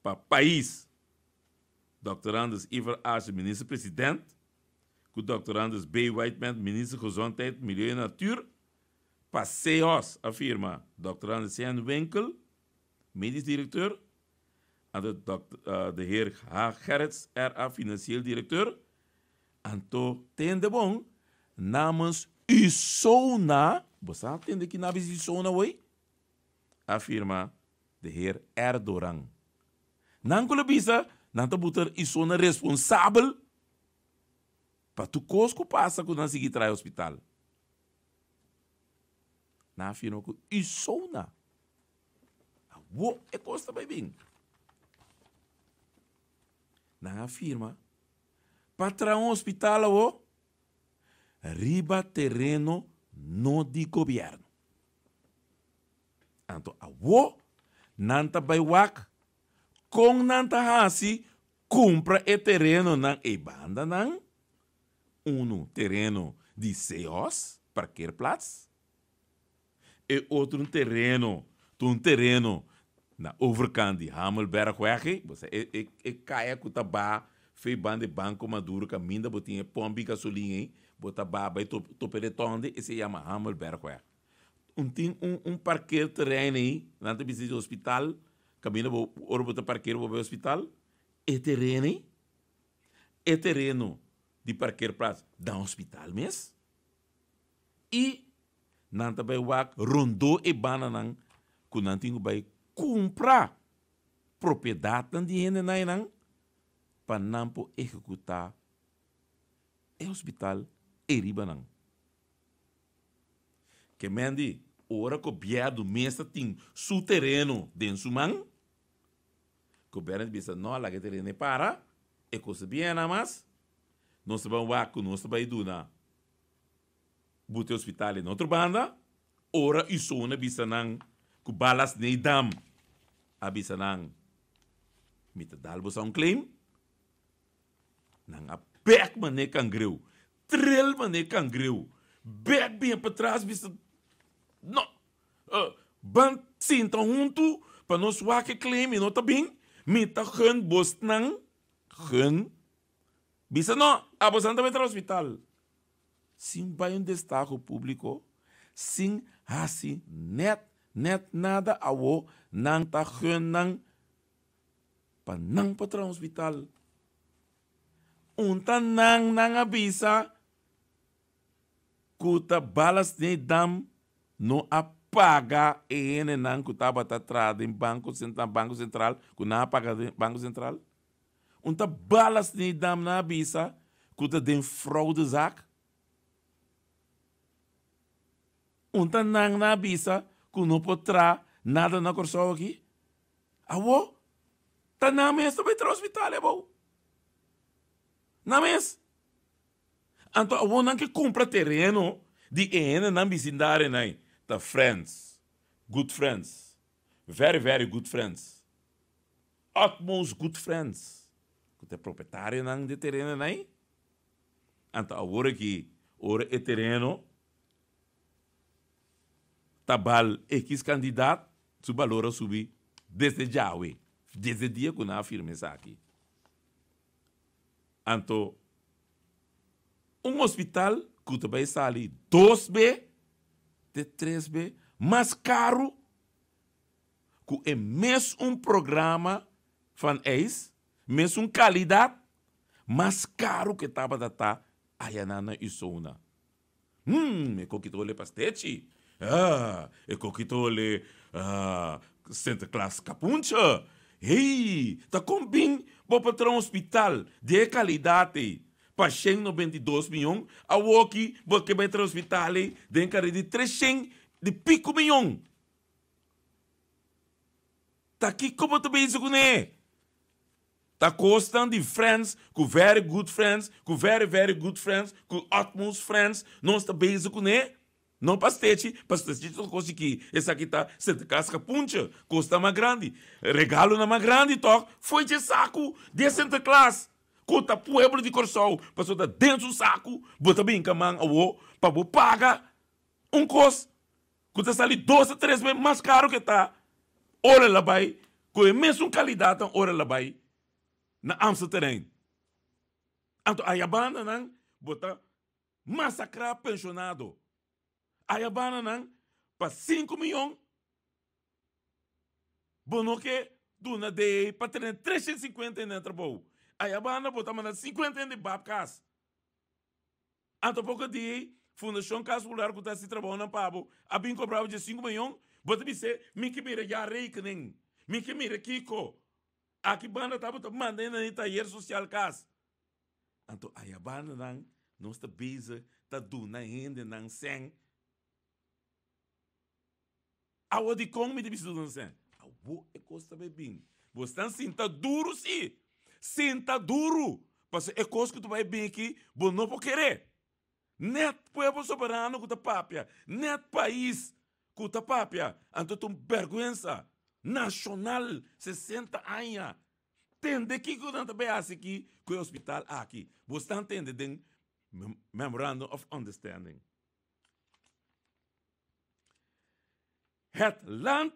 pa pais Dòkter Anders Ivar Asje, Minister President, ku Dòkter Anders B. Whiteman, Minister Gezondheid, Milieu en Natuur, pa CEOS a firma Dòkter Anders C. N. Winkel, Medisch Directeur, anto Dòkter de heer H. Gerrits, RA. Financieel Directeur, anto tende bon, namens USONA, bo sa tende ki nabi is USONA woy? A firma de heer Erdoran. Nan ku lo bisa, nan ta buta isona responsabel pa tur kos ku pasa ku nan sigui traha e hospital. Nan a firma ku isona. Awo e kos ta bai bin. Nan a firma pa traha un hospital awo riba tereno no di gobierno. Anto awo nan ta bai wak kon nan ta hasi kumpra e terenonan ei banda nan, unu tereno di Seos, parkeerplaats, e otro un tereno ta un tereno na overkant di Hamelbergweg ei, bo sa e e e kaya ku ta baha fei banda e Banco Maduro kaminda bo tin e pòmpi gasolin ei, bo ta baha bai tope retonde, esei yama Hamelbergweg. Un tin un un parkeerterrein ei, nan ta bisa di hospital, kaminda bo ora bo ta parkeer bo bai hospital, e tereno ei, e tereno di parkeerplaats dan hospital mes. I nan ta bai wak rondó e bandanan ku nan tin ku bai kumpra propiedatnan di hendenan einan pa nan por ehekutá e hospital ei riba nan. Ke men di, ora gobièrnu mes ta tin su tereno den su man, gobièrnu ta bisa, no, laga e tereno ei para, e kos ta bien namas, nos ta ban wak ku nos ta bai duna buta e hospital den otro banda, ora Usona bisa nan ku Ballast Nedam a bisa nan, mi ta dal boso un claim. Nan a bek man'e kangreu, trel man'e kangreu, bek bien patras bisa, No! Ban sinta huntu pa nos wak e claim i no ta bin, mi ta gun bosnan, gun, bisa no, abosan ta bai tra hospital. Sin bai un destaho publico, sin hasi net, net nada awo nan ta gun nan Pa nan por traha hospital. Un ta nan nan a bisa ku ta Ballast Nedam no a paga e hendenan ku tabata traha den Banko na Banko Sentral ku nan a paga den Banko Sentral. Un ta Ballast Nedam nan a bisa ku ta den fraudezaak. Un ta nan nan a bisa ku no por traha nada na Kòrsou aki. Awo, ta nan mes ta bai traha hospital e abou. Nan mes. Anto awo nan ke kumpra tereno di e hendenan bisindario nan ta friends, good friends, very very good friends, utmost good friends ku ta e propetarionan di e terenonan. Anto awor aki ora e tereno ta bal ekis kandidat, su balor a subi desde djawe, desde dia ku nan a firma esaki. Anto un hospital ku ta bai sali dos be te tres be mas karu ku e mesun programa van eis, mesun kalidat. Mas karu ku e tabata ta ayanan na Isona. Hum, e kokitole pastechi. Ah, e kokitole ah, Sinterklaas kapuncha. Hey, ta kon bin bo pa traha un hospital di e kalidat ei pa 192 miyon, awoki bo ke bai traha hospital ei den kare di 300 di piko miyon. Ta kiko bo ta bezig kuné? Ta kosnan di friends ku very good friends ku very very good friends ku utmost friends nos ta bezig kuné. No pastechi, pastechi ta kos chikí, esaki ta Sinterklaas kapuncha, kos ta mas grandi, regalonan mas grandi tòg, fo'i dje saku di e Sinterklaas ku ta pueblo di Kòrsou, pasobra ta den su saku bo ta binka man awo pa bo paga un kos ku ta sali dos a tres bes mas karu ke ta ora el a bai ku e mesun kalidatnan ora el a bai na Amstelterrein. Anto aya bandanan bo ta masakrá penshonado. Aya bananan pa sinku miyon bo no ke duna DE pa tene 350 hende na trabou. Aya banda bo ta manda 50 hende bab kas. Anto poko di Fundashon Kas Popular ku ta hasi trabounan pa bo a bin kobra bo dje sinku miyon, bo ta bis'é mi ke mira jaarrekening, mi ke mira kiko. Aki banda ta bo ta manda hende na e tayer sosial kas. Anto aya bandanan nos ta bezig ta duna hendenan sèn. Awo dikon mi ta bisa duna sèn? Awo e kos ta bai bin. Bo stan sinta duru si. Sinta duru. Pasobra e kos ku ta bai bin aki bo no por kere. Nèt pueblo soberano ku ta papia, nèt pais ku ta papia. Anto ta un bèrgwensa nashonal 60 aña. Tende kiko nan ta bay haci aki cu e hospital aki. Bo stan tende den Memorandum of Understanding. Het land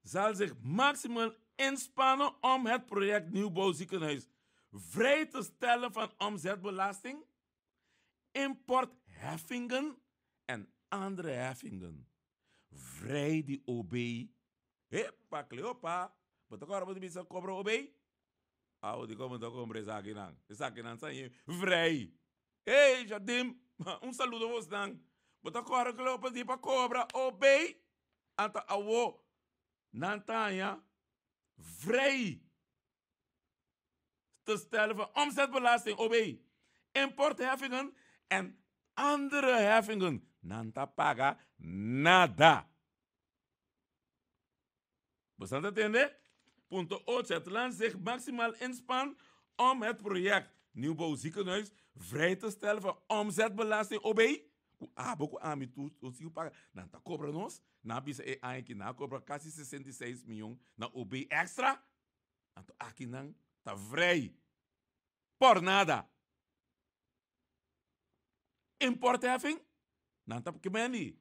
zal zich maximaal inspannen om het project nieuwbouw ziekenhuis vrij te stellen van omzetbelasting, importheffingen en andere heffingen. Vrij di OB. Hepa Cleopa, bo ta kòrda bo ta bisa kobra OB? Awo di kon bo ta kumpra esakinan? Esakinan sa yin vrij. Hey Jardim, un saludo bosnan. Bo ta kòrda Cleopa di pa kobra OB? Anto awo nan ta haña vrij te stellen van omzetbelasting, OB, importheffingen en andere heffingen. Nan ta paga nada. Bosan ta tende? Punto 8. Het land zich maximaal inspant om het project Nieuwbouw Ziekenhuis vrij te stellen van omzetbelasting, OB. Ku abo ku ami tur nos tin ku paga. Nan ta kobra nos. Nan a bisa e aña aki nan a kobra kasi 66 miyon na OB extra. Anto akinan ta vrij. Por nada. Importheffing, nan ta kemendi.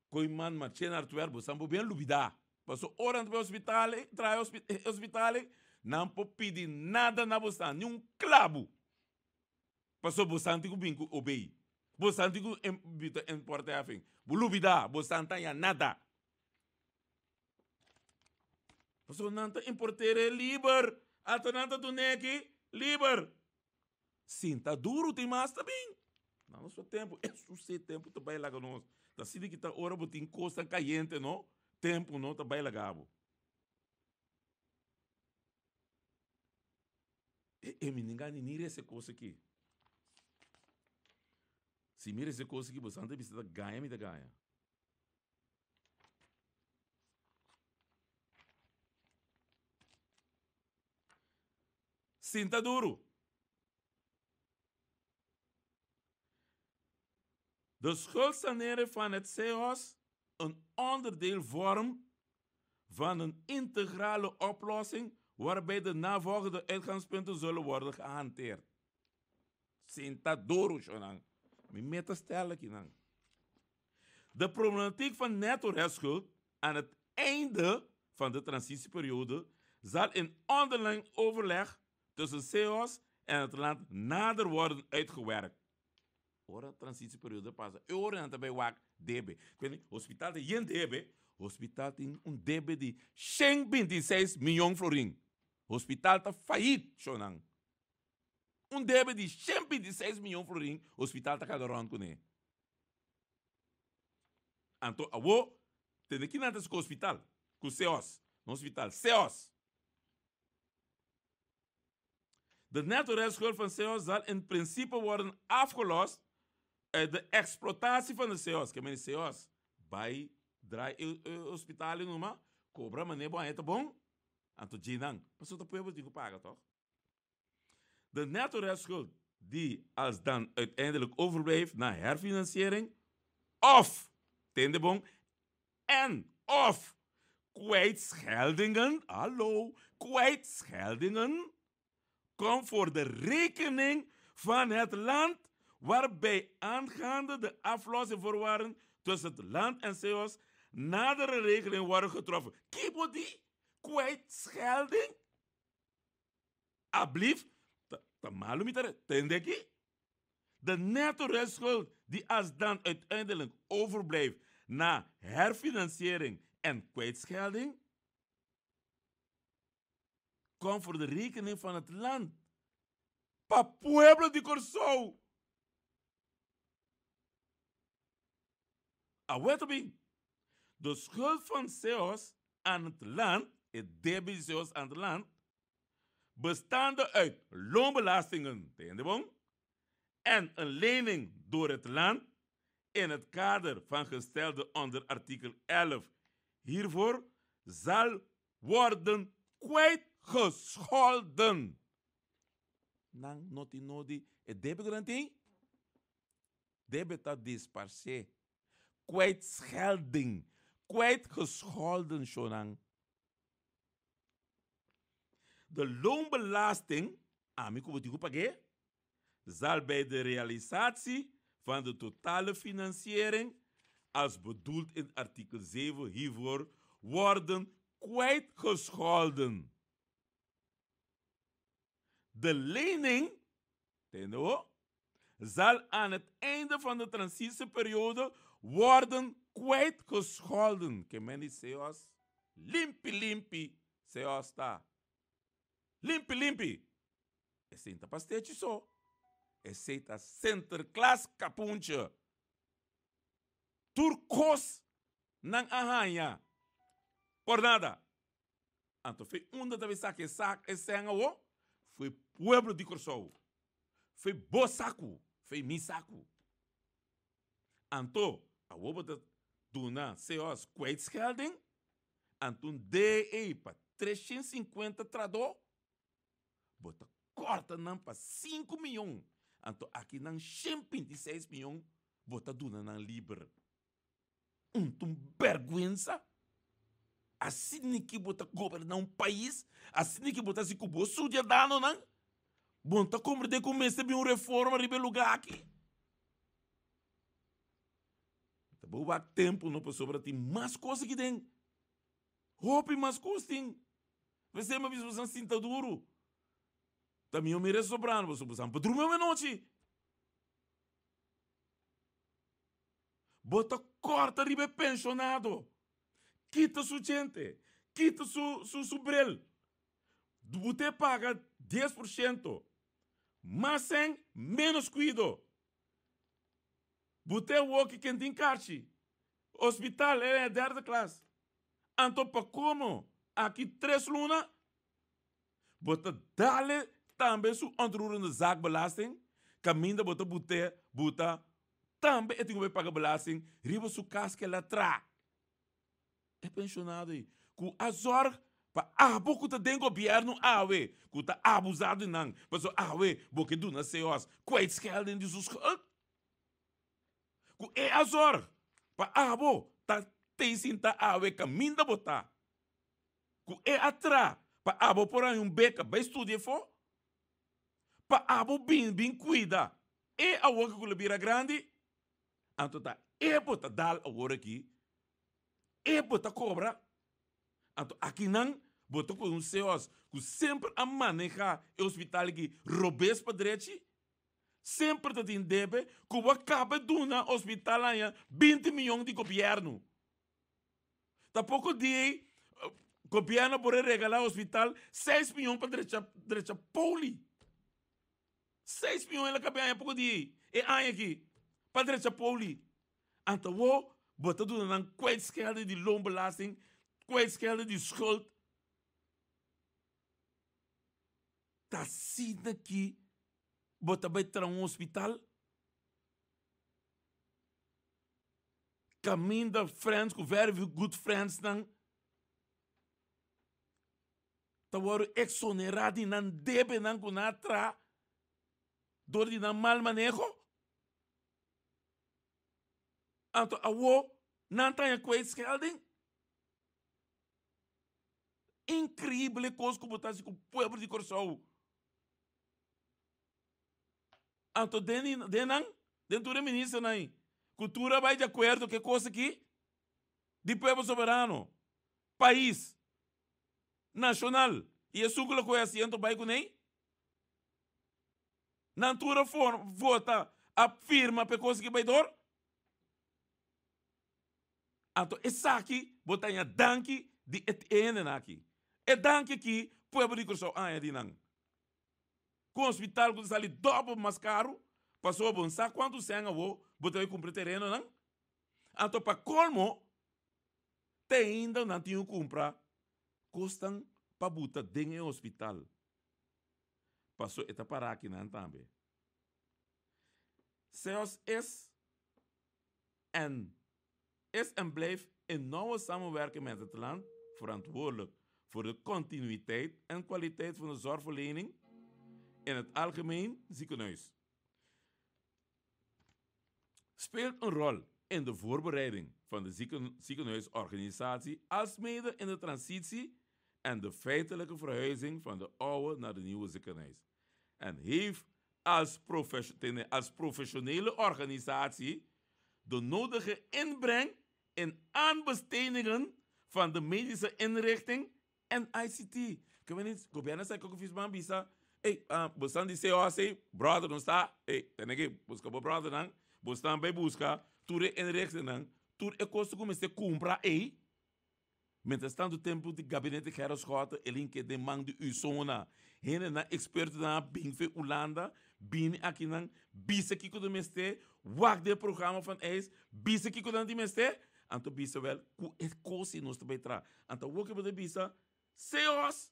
Koi man marché naar het werk, bo san bo bien lubida. Paso ora nan ta bai hospital, traha hospital, nan por pidi nada na bo san, ni un klabu. Paso bo san tin ku bin ku obey. Bo san tin ku bita importheffing. Bo lubida, bo san ta haña nada. Pasobra nan ta importera e liber, ata nan ta dun'é aki liber. Sinta duru tin mas ta bin. Na nos tempu, e susi tempu ta bai laga nos. Ta sinti ki ta ora bo tin kosnan kayente no, tempu no ta bai laga bo. E e mi ninga ni mira ese kos aki. Si mira ese kos aki, bo san ta bisa ta gaña mi ta gaña. Sinta duru. De schuldsanering van het CEOS een onderdeel vormt van een integrale oplossing waarbij de navolgende uitgangspunten zullen worden gehanteerd. Sinta duru, shonan. Mi meta stellen kinan. De problematiek van netto restschuld aan het einde van de transitieperiode zal in onderling overleg tussen CEOS en het land nader worden uitgewerkt. Ora transitieperiode pasa, e ora nan ta bay wak debe. Ik weet niet, hospital tin yen debe, hospital tin un debe di 126 miljoen florin. Hospital ta fayit, shownan. Un debe di 126 miyon florin, hospital ta kada rond kuné. Anto awo, tende ki nan ta ku hospital, ku CEOS, no hospital, CEOS. De netto restschuld van CEOS zal in principe worden afgelost uit de exploitatie van de CEOS. Ke meni CEOS bai draai e e hospital e numa, cobra mane bo aña ta bon, anto dje nan, pasobra ta pueblo tin ku paga toch? De netto restschuld die alsdan uiteindelijk overblijft na herfinanciering of, tende bon, en of kwijtscheldingen, hallo, kwijtscheldingen, komt voor de rekening van het land waarbij aangaande de aflossingvoorwaarden tussen het land en CEOS nadere regelingen worden getroffen. Kibo die kwijtschelding? Ablief, ta, ta malu mi ta tende aki? De netto restschuld die alsdan uiteindelijk overblijft na herfinanciering en kwijtschelding, komt voor de rekening van het land. Pa pueblo di Kòrsou. Awor ta bin, de schuld van CEOS aan het land, e debe di CEOS aan het land, bestaande uit loonbelastingen, tende bon, en een lening door het land in het kader van gestelde onder artikel 11 hiervoor, zal worden kwijtgescholden. Nan no tin nodi e debe ku nan tin? Debe ta disparsé. Kwijtschelding, kwijtgescholden shonan. De loonbelasting, ami ku bo tin ku pag'é, zal bij de realisatie van de totale financiering, als bedoeld in artikel 7 hiervoor, worden kwijtgescholden. De lening, tende ho, zal aan het einde van de transitieperiode worden kwijtgescholden. Ke men di seos limpi limpi seos ta. Limpi limpi. Esei ta pastechi so. Esei ta Sinterklaas kapuntje. Tur kos nan a haña por nada. Anto fe unda ta bisa ke sak e sèn awo? Foi pueblo di Kòrsou. Foi bo saku, foi mi saku. Anto awo bo ta duna CO's kwijtschelding, anto un DE pa 350 tradó, bo ta kòrta nan pa sinku miyon, anto aki nan 126 miyon bo ta duna nan liber. Un ta un bèrgwensa. Asina ki bo ta goberná un pais, asina ki bo ta hasi ku bo sudiadanonan, bo no ta komprendé ku mester bin un reforma riba e lugá aki. Ta bo wak tempu no pasobra tin mas kos aki den. Hopi mas kos tin. P'esei mi a bisa boso sinta duru. Ta mihó mira e sobrano pasobra boso por drumi un anochi. Bo ta corta riba e pensionado. Kita su djente, kita su su su bril. Bu te paga 10%. Mas sen, menos cuido. Bu te woki ken tin karchi. Hospital e derde klas. Anto pa como aki tres luna Bo ta dale tambe su onroerende zaak belasting, kaminda bo ta bute, buta, tambe e tin ku bai paga belasting riba su kas ku el a tra. E penshonado ei, ku a zòrg pa abo ku ta den gobièrnu awe, ku ta abusá di nan, pasobra awe bo ke duna CO's kwijtschelding di su schuld. Ku e a zòrg pa abo ta tei sinta awe kaminda bo ta. Ku e a tra pa abo por haña un beka bai studia efo, pa abo bin bin kuida e awor ku lo bira grandi, anto ta e bo ta dal awor aki, e bo ta kobra. Anto akinan bo ta kohe un seos ku semper a maneha e hospital aki robes pa drechi, semper ta tin debe ku bo a kaba duna hospital haña 20 miyon di gobièrnu. Ta poko di ei, Gobierno por e regala hospital seis miyon pa drecha drecha poli. Seis miyon el a kabe aña poko di e aña aki pa drecha poli. Anto awo bo ta duna nan kwijtschelding di loonbelasting, kwijtschelding di schuld. Ta asina ki bo ta bai traha un hospital? Kaminda friends ku very good friends nan ta wòrdu eksonerá di nan debenan ku nan a traha dor di nan mal maneho. Anto awo nan ta haña kwijtschelding. Inkreibel e kos ku bo ta hasi ku pueblo di Kòrsou. Anto den den nan, den tur e ministernan ei, ku tur a bai di akuerdo ku e kos aki di pueblo soberano, pais, nashonal, i esun ku lo kohe asiento bai kuné, nan tur a vota, a firma pa e kos aki bai dor. Anto esaki bo ta haña danki di e hendenan aki. E danki aki pueblo di Kòrsou a haña di nan. Ku hospital ku ta sali dòbel mas karu, pasobra bo no sa kuantu sèn awo bo ta bai kumpra e terenonan. Anto pa kolmo, te ainda nan tin ku kumpra kosnan pa buta den e hospital. Pasobra e ta para akinan tambe. Seos es en is en blijft in nauwe samenwerking met het land verantwoordelijk voor de continuïteit en kwaliteit van de zorgverlening in het algemeen ziekenhuis. Speelt een rol in de voorbereiding van de zieken, ziekenhuisorganisatie, alsmede in de transitie en de feitelijke verhuizing van de oude naar de nieuwe ziekenhuis. En heeft als, als professionele organisatie de nodige inbreng in aanbestedingen van de medische inrichting en ICT. Ik weet niet, gobierno sa koko fisman bisa, hey, uh, bosan di COC, brother no sta, hey, teneke, busca bo brother nan, bostan bij busca, tur e inrichting nan, tur e kosto ku mester kumpra, hey, Mientras tanto tempu di gabinete Gerrit Schotten e linke den man di Usona. Hendenan expertonan a bin fe Hulanda, bini akinan, bisa kiko ta mester, wak den programa van eis, bisa kiko nan tin mester, anto bisa wel ku e kos ei nos ta bai traha. Anto awor ke bo ta bisa, CO's,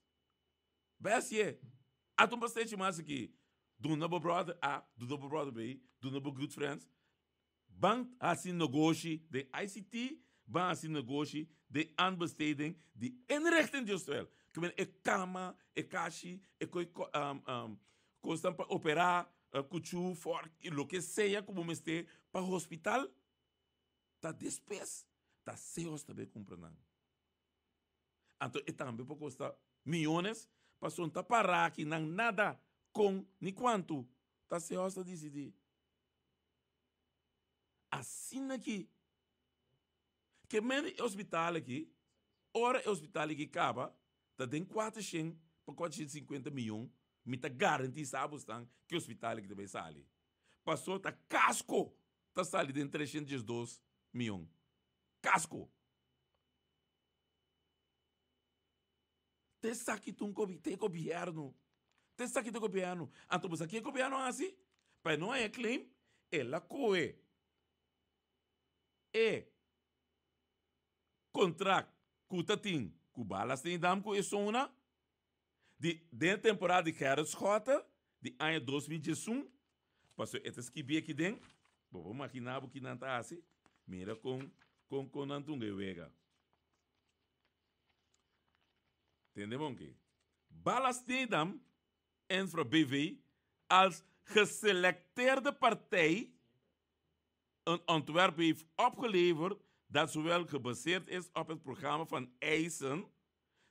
bai hasié. Ata un pastechi mas aki, duna bo brother A, duna bo brother B, duna bo good friends, Ban hasi negoshi den ICT, ban hasi negoshi den aanbesteding di inrichting di hospital. Ke men e kama, e kashi, e koi kosnan pa operá, kuchu, fòrk, loke sea ku bo mester pa hospital, ta despues ta SEOS ta bai kumpra nan. Anto e tambe por kosta miyones, pasobra ta pará aki nan nada kon ni kuantu ta SEOS ta disidí. Asina ki ke men e hospital aki, ora e hospital aki kaba, ta den kuatershen pa kuatershen sinkuenta miyon, mi ta garantisa bosnan ke hospital aki ta bai sali. Paso ta kasko ta sali den treshen diesdos miyon. Kasko! Te esaki ta un te gobierno. Te esaki ta gobierno. Anto bo sa ke gobierno a hasi? Pa e no haña claim, el a kohe e contract ku ta tin ku Bala Steendam ku e zona di den e temporada di Gerrit Schotte di aña 2011, pasobra e ta skibi aki den, bo por magina bo kinan ta hasi, mira kon kon kon nan tunga e wega. Tende bon ki. Ballast Nedam Infra BV als geselecteerde partij een ontwerp heeft opgeleverd dat zowel gebaseerd is op het programma van eisen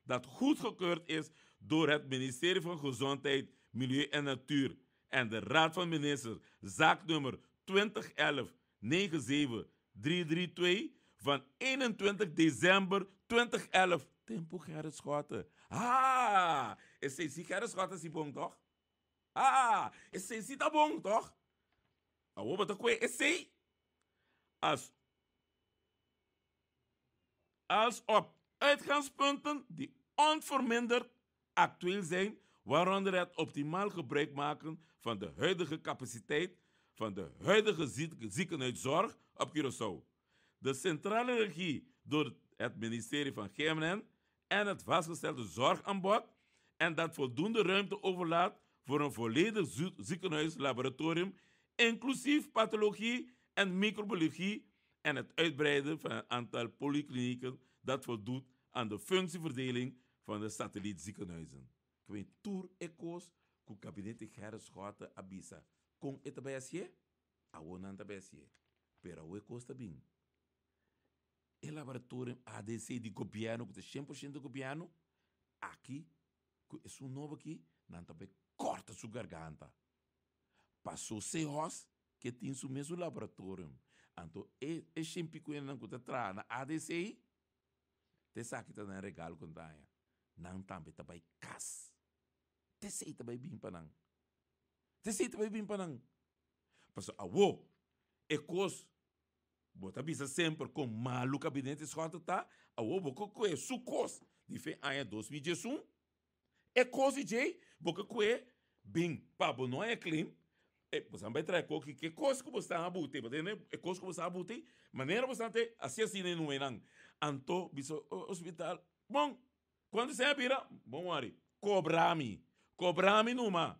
dat goedgekeurd is door het ministerie van Gezondheid, Milieu en Natuur en de Raad van Ministers, zaaknummer 2011 97332 van 21 december 2011. Tempo Gerrit Schotten. Ah, esei si Gerrit Schotten si bon toch? Ah, esei si ta bon toch? Awor bo ta koe esei as als op uitgangspunten di. onverminderd actueel zijn, waaronder het optimaal gebruik maken van de huidige capaciteit van de huidige ziekenhuiszorg op Curaçao. De centrale regie door het ministerie van GMN en het vastgestelde zorgaanbod en dat voldoende ruimte overlaat voor een volledig ziekenhuislaboratorium, inclusief pathologie en microbiologie en het uitbreiden van het aantal polyklinieken dat voldoet aan de functieverdeling van de satellietziekenhuizen. Ik weet tour ecos ku gabinete Gerrit Schotte a bisa kon e ta bai hacié, awo nan ta bai hacié, pero awo e kos ta bin. E laboratorium ADC di gobierno ku ta 100% gobierno, aki ku esun nobo aki nan ta bai korta su garganta. Paso Sehos ke tin su mesun laboratorium. Anto e e shempikuenanan ku ta traha na ADC ta esaki ta nan regalo ku nan ta haña. Nan tambe ta bai kas. Ta esei ta bai bin pa nan. Ta esei ta bai bin pa nan. Pasobra awo e kos bo ta bisa semper kon malu kabinete Schotten ta, awo bo ke kue su kos di fe aña 2011. E kos di djei bo ke kue bin pa bo no haña claim, e bo san bai traha e koki ke kos ku bo sta a bute, bo ta hende e kos ku bo sta a bute, manera bo sta te hasi asina e nuenan. Anto bisa hospital, bon, kuantu esei a bira? Bon wòri, kobra mi, kobra mi numa.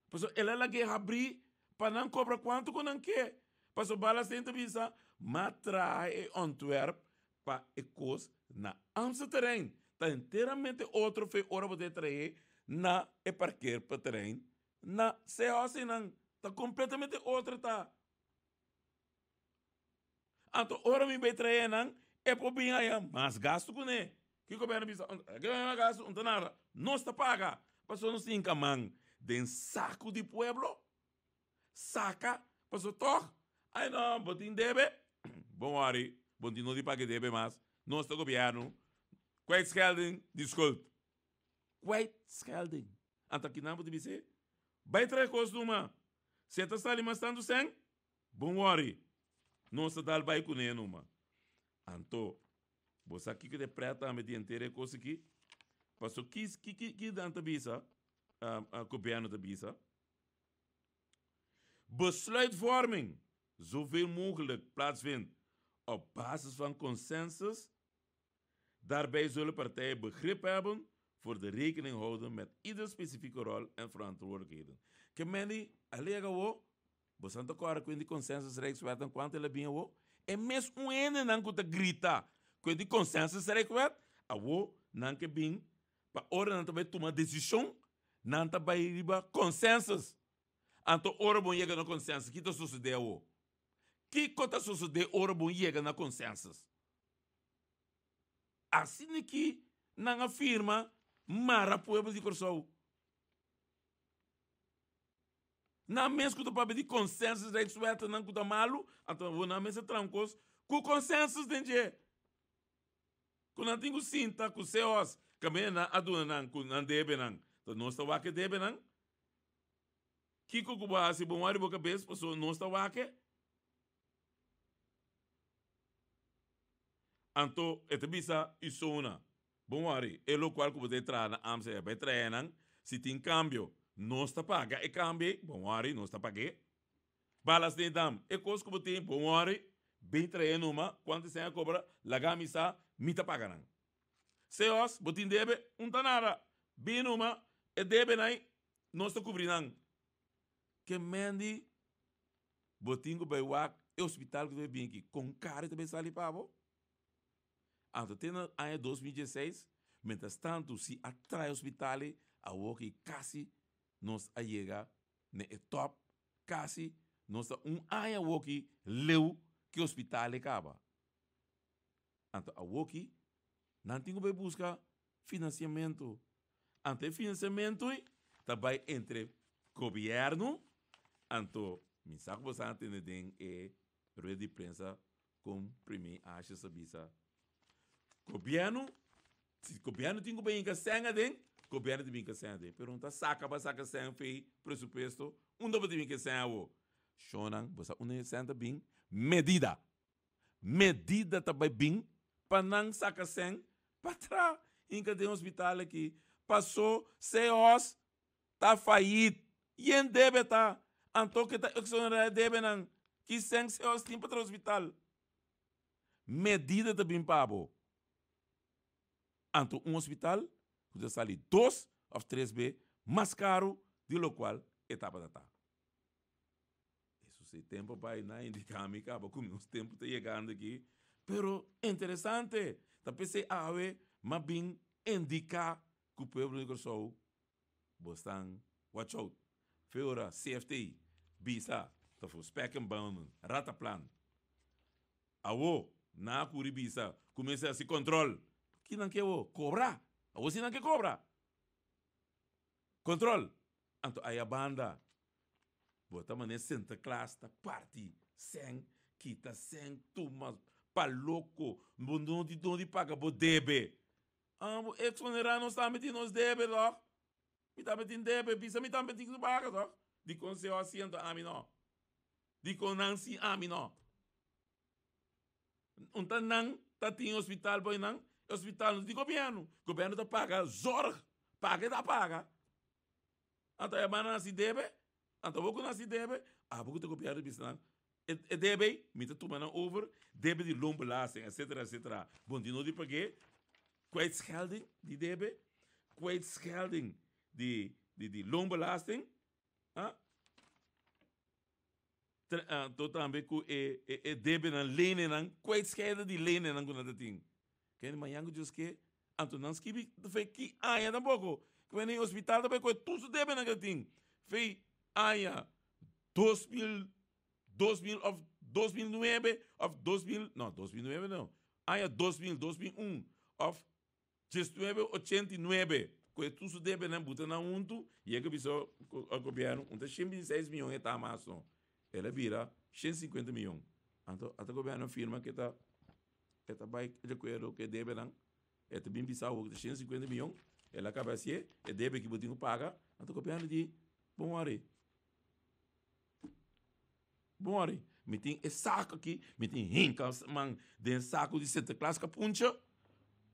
Pasobra el a lag'é habrí pa nan kobra kuantu ku nan ke. Pasobra Balasteen ta bisa, M'a traha e ontwerp pa e kos na Amstelterrein. Ta enteramente otro fe ora bo ta e trah'é na e parkeerterrein na Seehoseinan. Ta kompletamente otro ta. Anto ora mi bai trae nan, e por bin haya mas gastu kuné. Kiko Berna bisa? Ke mas gastu? Un ta nada. Nos ta paga. Pasobra nos tin man den saku di pueblo. Saka. Pasobra tog, ai no, bo tin debe. Bon wòri, bo tin no di paga e debe mas. Nos ta gobièrnu. Kwijtschelding di schuld. Kwijtschelding. Anto akinan bo ta bis'é, bai trae kos numa. Si e ta sali mas tantu sèn, Bon wòri, nos ta dal bai kuné numa. Anto, bo sa kiko ta e prèt tambe di henter e kos aki? Paso ki ki ki ki nan ta bisa, gobièrnu ta bisa? Besluitvorming zoveel mogelijk plaatsvindt op basis van consensus. Daarbij zullen partijen begrip hebben voor de rekening houden met ieder specifieke rol en verantwoordelijkheden. Ke men di, alega wo, bo san ta kòrda ku di consensus Rijkswet en kuantu el a bin awo? E mes un hendenan ku ta grita ku di consensus Rijkswet, awo nan ke bin pa ora nan ta bai tuma desishon, nan ta bai riba consensus. Anto ora bo yega na consensus, ki ta sosodé awo? Kiko ta sosodé ora bo yega na consensus? Asina ki nan a firma mara pueblo di Kòrsou. Nan mes ku ta papia di consensus rijkswetnan ku ta malu, anto awor nan mes a traha un kos ku consensus den dje. Ku nan tin ku sinta ku CO's kaminda nan a duna nan ku nan debe nan. Ta nos ta wak e debe nan. Kiko ku bo a hasi bon wak riba bo kabes pasobra nos ta wak e. Anto e ta bisa Isona, Bon wòri, e lokual ku bo ta e traha na Amsterdam e bai traha nan, si tin kambio, nos ta paga e kambio ei, bon wòri, nos ta pag'é. Balas den dam, e kos ku bo tin, bon wòri, bin traha numa, kuantu esei a kobra, laga mi sa, mi ta paga nan. Seos, bo tin debe? Un ta nada, bin numa, e debenan ei, nos ta kubri nan. Ke mendi Bo tin ku bai wak e hospital ku ta bai bin aki, kon karo e ta bai sali pa bo? Anto te na aña 2016, mientras tanto si a traha e hospital ei, awor ki kasi nos a yega na e top, kasi nos ta un aña awor ki leu ki e hospital ei kaba. Anto awor ki nan tin ku bai buska finansiamentu. Anto e finansiamentu ei ta bai entre gobièrnu, anto mi sa ku bo sa tende den e rueda di prensa kon Premier Asjes a bisa, gobièrnu, si gobièrnu tin ku bai hinka sèn aden, gobièrnu tin bin hinka sèn aden, pero no ta saka pa saka sèn fei presupuesto, unda bo tin bin hinka sèn awo? Shonnan, bo sa unda e sèn ta bin? Medida! Medida ta bai bin pa nan saka sèn pa tra. hinka den hospital aki paso CEOS ta fayit. Yen debe ta. Anto ke ta exonerá e debenan. Ki sèn CEOS tin pa traha hospital? Medida ta bin pa bo. Anto un hospital ku ta sali dos òf tres be mas karu di lokual e tabata ta. Eso si tempo bai na indica mi caba cu nos tempo ta yegando aki. Pero interesante, ta pesey awe m'a bin indica cu pueblo di Corsou bo stan watch out. Fe ora CFT bisa ta for spek en bonen, rataplan. Awo nan a curi bisa cu mester haci control. Ki nan ke awo? Cobra! Awo si nan ke cobra! Control! Anto aya banda bo ta manera Sinterklaas ta parti sèn, kita sèn, tuma pa loko, bo no di no di paga bo debe. Ah, bo exonerá nos tambe di nos debe tòg? Mi tambe tin debe, bisa mi tambe tin ku paga tòg? Dikon señor hasi anto ami no? Dikon nan si ami no? Un ta nan ta tin hospital boy nan, e hospital no di gobierno. Gobierno ta paga zorg, paga e ta paga. Anto e banda nan si debe, anto abo ku nan si debe, abo ku ta gobierno bisa nan, e e debe ei, mi ta tuma nan over, debe di loonbelasting, etcetera, etcetera. Bon di no di pag'é, kwijtschelding di debe, kwijtschelding di di di loonbelasting, ah. Anto tambe ku e e debenan, lenenan, kwijtscheiden di lenenan ku nan ta tin. Kende mañan ku Dios ke, anto nan skibi fei ki aña tampoko. Ku menen hospital ta bai kohe tur su debenan ku e tin. Fei aña 2000, 2000 of 2009 of 2000, no 2009 no, aña 2000, 2001 of Diesnuebe ochenta i nuebe, ku e tur su debenan buta nan huntu, yega bisa gobièrnu un ta shen binti seis mion e ta mas no, el a bira shen sinkuenta mion. Anto ata gobièrnu a firma ku e ta e ta bai di akuerdo ku e debenan, e ta bin bisa awor ku ta shen sinkuenta mion, el a kaba hasié, e debe ki bo tin ku paga, anto gobièrnu di bon wòri. Bon wòri, mi tin e saku aki, mi tin hinka man den e saku di Sinterklaas kapuncha,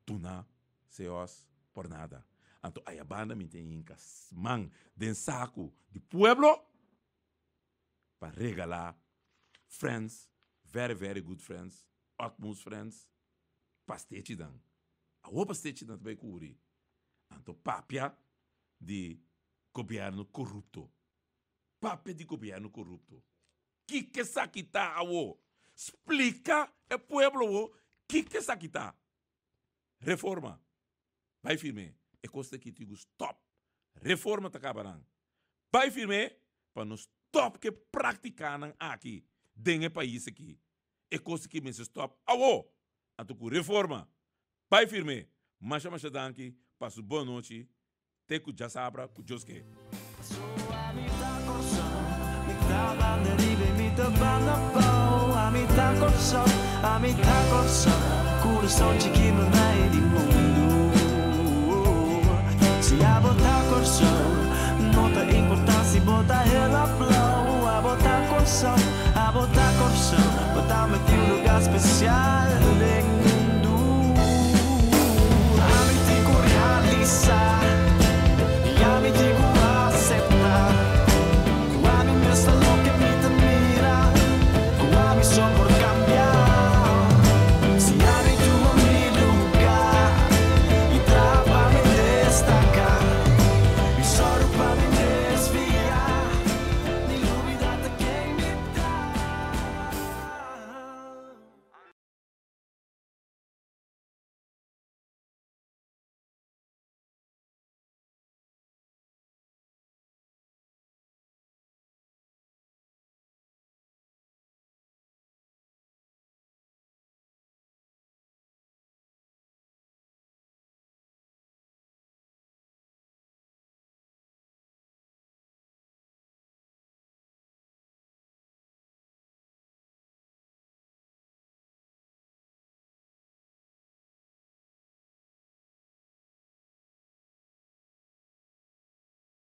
duna seos por nada. Anto aya banda mi tin hinka man den saku di pueblo pa regala friends, very very good friends, utmost friends, pastechinan. Awor pastechinan ta bai kuri. Anto papia di gobierno korupto. Papia di gobierno corrupto. Kiko esaki ta awo? Splica e pueblo awo kiko esaki ta. Reforma. Bai firme. E cos ta aki tin cu stop. Reforma ta caba nan. Bai firme pa nos stop ke practicanan aki den e pais aki. E cos aki mester stop awo. Anto cu reforma. Bai firme. Masha masha danki. Pasa un bon nochi. Te ku djasabra ku Dios ke.